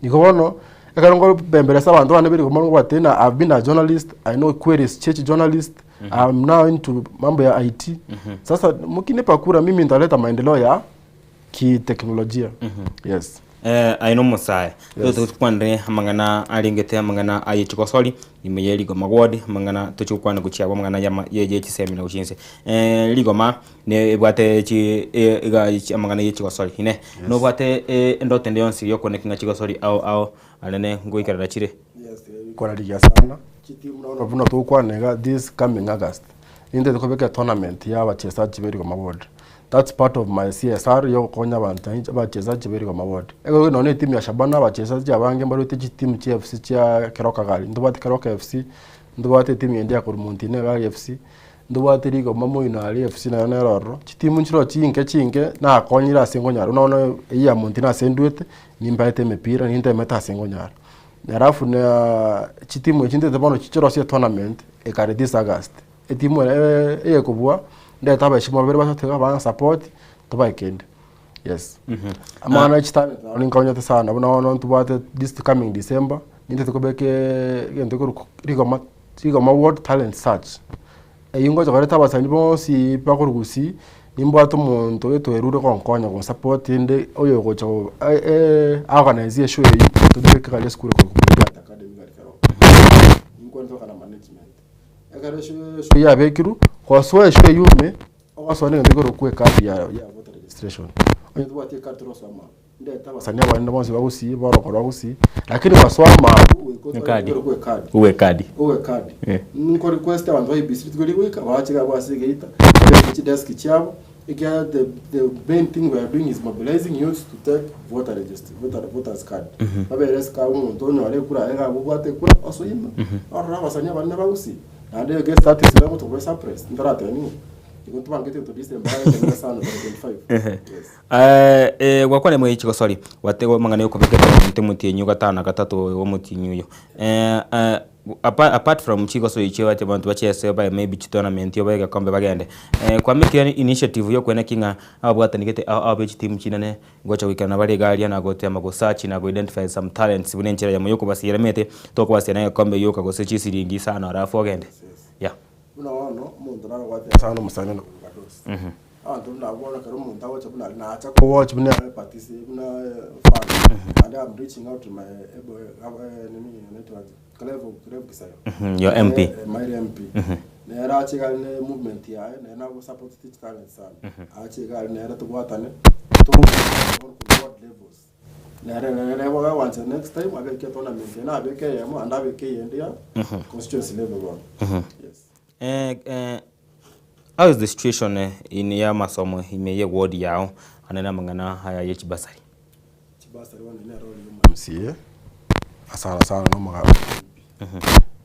Igo bono, ekero nkobemberesa abanto bane bire komanya ngobatebia ng'a I have been a journalist, I know queries chia chijournalist, I am now into mambo ya IT, sasa mokinipa kura mimi nitaleta maendeleo ya kiteknolojia yes. Eh, aye nomosae Yes. tokwanire amang'ana arengete amang'ana aye chigosori ime ye rigoma ward amang'ana tochi gokwana gochia abwo amang'ana yama ye ye chisemi na gochia inse. Rigoma ne ebwate chi e iga chi amang'ana ye chigosori ine nobwate endoto ende yonsi yokoneki ng'a chigosori ao ao anene ngoikerera chire. Yes, rikora rigiya sana chitimu bono buna togokwana iga this coming August nintagete kobeka etournament ya abachesaji ba rigoma ward. That's part of my CSR ya ogokonya abanto inche abachesaji ba Rigoma ward. Ekero nonye na etimu ya Shabana abachesaji abange mbarwete chitimu chia FC chia Keroka gari, ntobwate Keroka FC, ntobwate etimu ende ya korwa Montine iga FC, ntobwate Rigoma moino aria FC nayo nere ororo. Chitimu nchiroo chinke chinke nakonyire ase nkonyara buna bono eywo ya Montine ase ndwete, nimbaete emepira nintemete ase nkonyara. Alafu na chitimu echi ntete bono chirosie etournament ekare this August. Etimu ere eyekobua, ndete abaheshimiwa babere basato iga bansupport, tobae kende, yes. Amang'ana ya chitalent naro ninkonyete sana, buna bono ntobwate this coming December, nintete kobeka egento ekorokwa rigoma rigoma ward talent search. Eywo ngocha koreta abasani bonsi bakorwa gusii, nimbwate omonto oetwerure gonkonya gonsupport inde oyo ogocha go aorganize eshow eywo, tobeke gari esukuru ekorokwa Moriati Academy gari Keroka. Ninkwane toka na management. Ekero eshow yabekirwe, gosoa eshow eywo ime, ogosoa na egento ekorokwa ecard ya ya voter registration. Onye tobwati ecard torosoa amabu. Ndete abasani abanene bonsi ba Gusii, boroko rwa Gusii, lakini gosoa amabu goika otware Ecard. ekorokwa ecard. Uwe ecard. Owe ecard. Eh. Nko request abanto ba IEBC rituko rigoika, bache iga abwo ase egeita, babeke chidesk chiabo, ekiagera the the main thing we are doing is mobilizing youths to take voter regist voter voters card. Babere ase ka omonto onyore ekura aye iga abwo obwate ekura, osoe ime, orore abasani abanene ba Gusii, naende guest artist nagocha koba esurprise, ntarateba ning'o, igo ntobangete into December ekero sana tarehe 25, yes. Gwakwana ime chigosori, gwategwa amang'ana yokobeka eparliament omotienyi o gatano na gatato omotienyi oyo. Apart from chigosori echio ati abanto bachese bae maybe chitournament obae egekombe bagende, kwamekire initiative yokoeneki ng'a ababwatani gete ao ao be chitimu chinene ngocha goikerana bare iga aria na gotema gosearch na go identify some talents buna enchera eyemo yokobasiera omanyete tokobasiera na egekombe gioka gose chisiringi isano alafu ogende, yeah. Buna bono omonto narogwate sana omosani one korwa Kadosi. Abanto buna abwo bono ekero omonto agocha buna aria nacha kowatch buna epartisi buna fan naende am reaching out to my able nini anaitwa aje Clive Clive Kisayo. Your MP. My MP. Nere ache iga aria ne movement yaye nere nago support chitalent sana. Ache iga aria nere tobwatane toruke korwa ward levels. Nere nere nere gwancha next time abeke etournament eye nabeke eyemo naende abeke eyende ya constituency level bono. Yes. How is the situation in ya masomo ime ye ward yao ane na amang'ana aya ye chibasari? Chibasari bono nero ori MCA sana sana no omogaka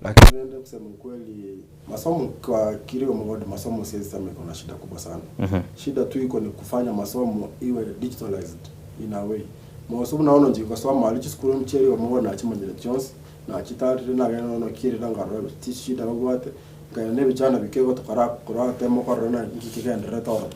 lakini rende kusema ukweli masomo kwa Kirigo Ward masomo siwezi sema iko na shida kubwa sana. Shida tu iko ni kufanya masomo iwe digitalized in a way. Masomo naona nje kwa soma alichi skulu mcheri wa mwana achimanyire Jones na chitarire na gena no kirira ngaro ti shida bagwate ngana ne bichana bikego tukara kura temo korona ngiki kendere toro.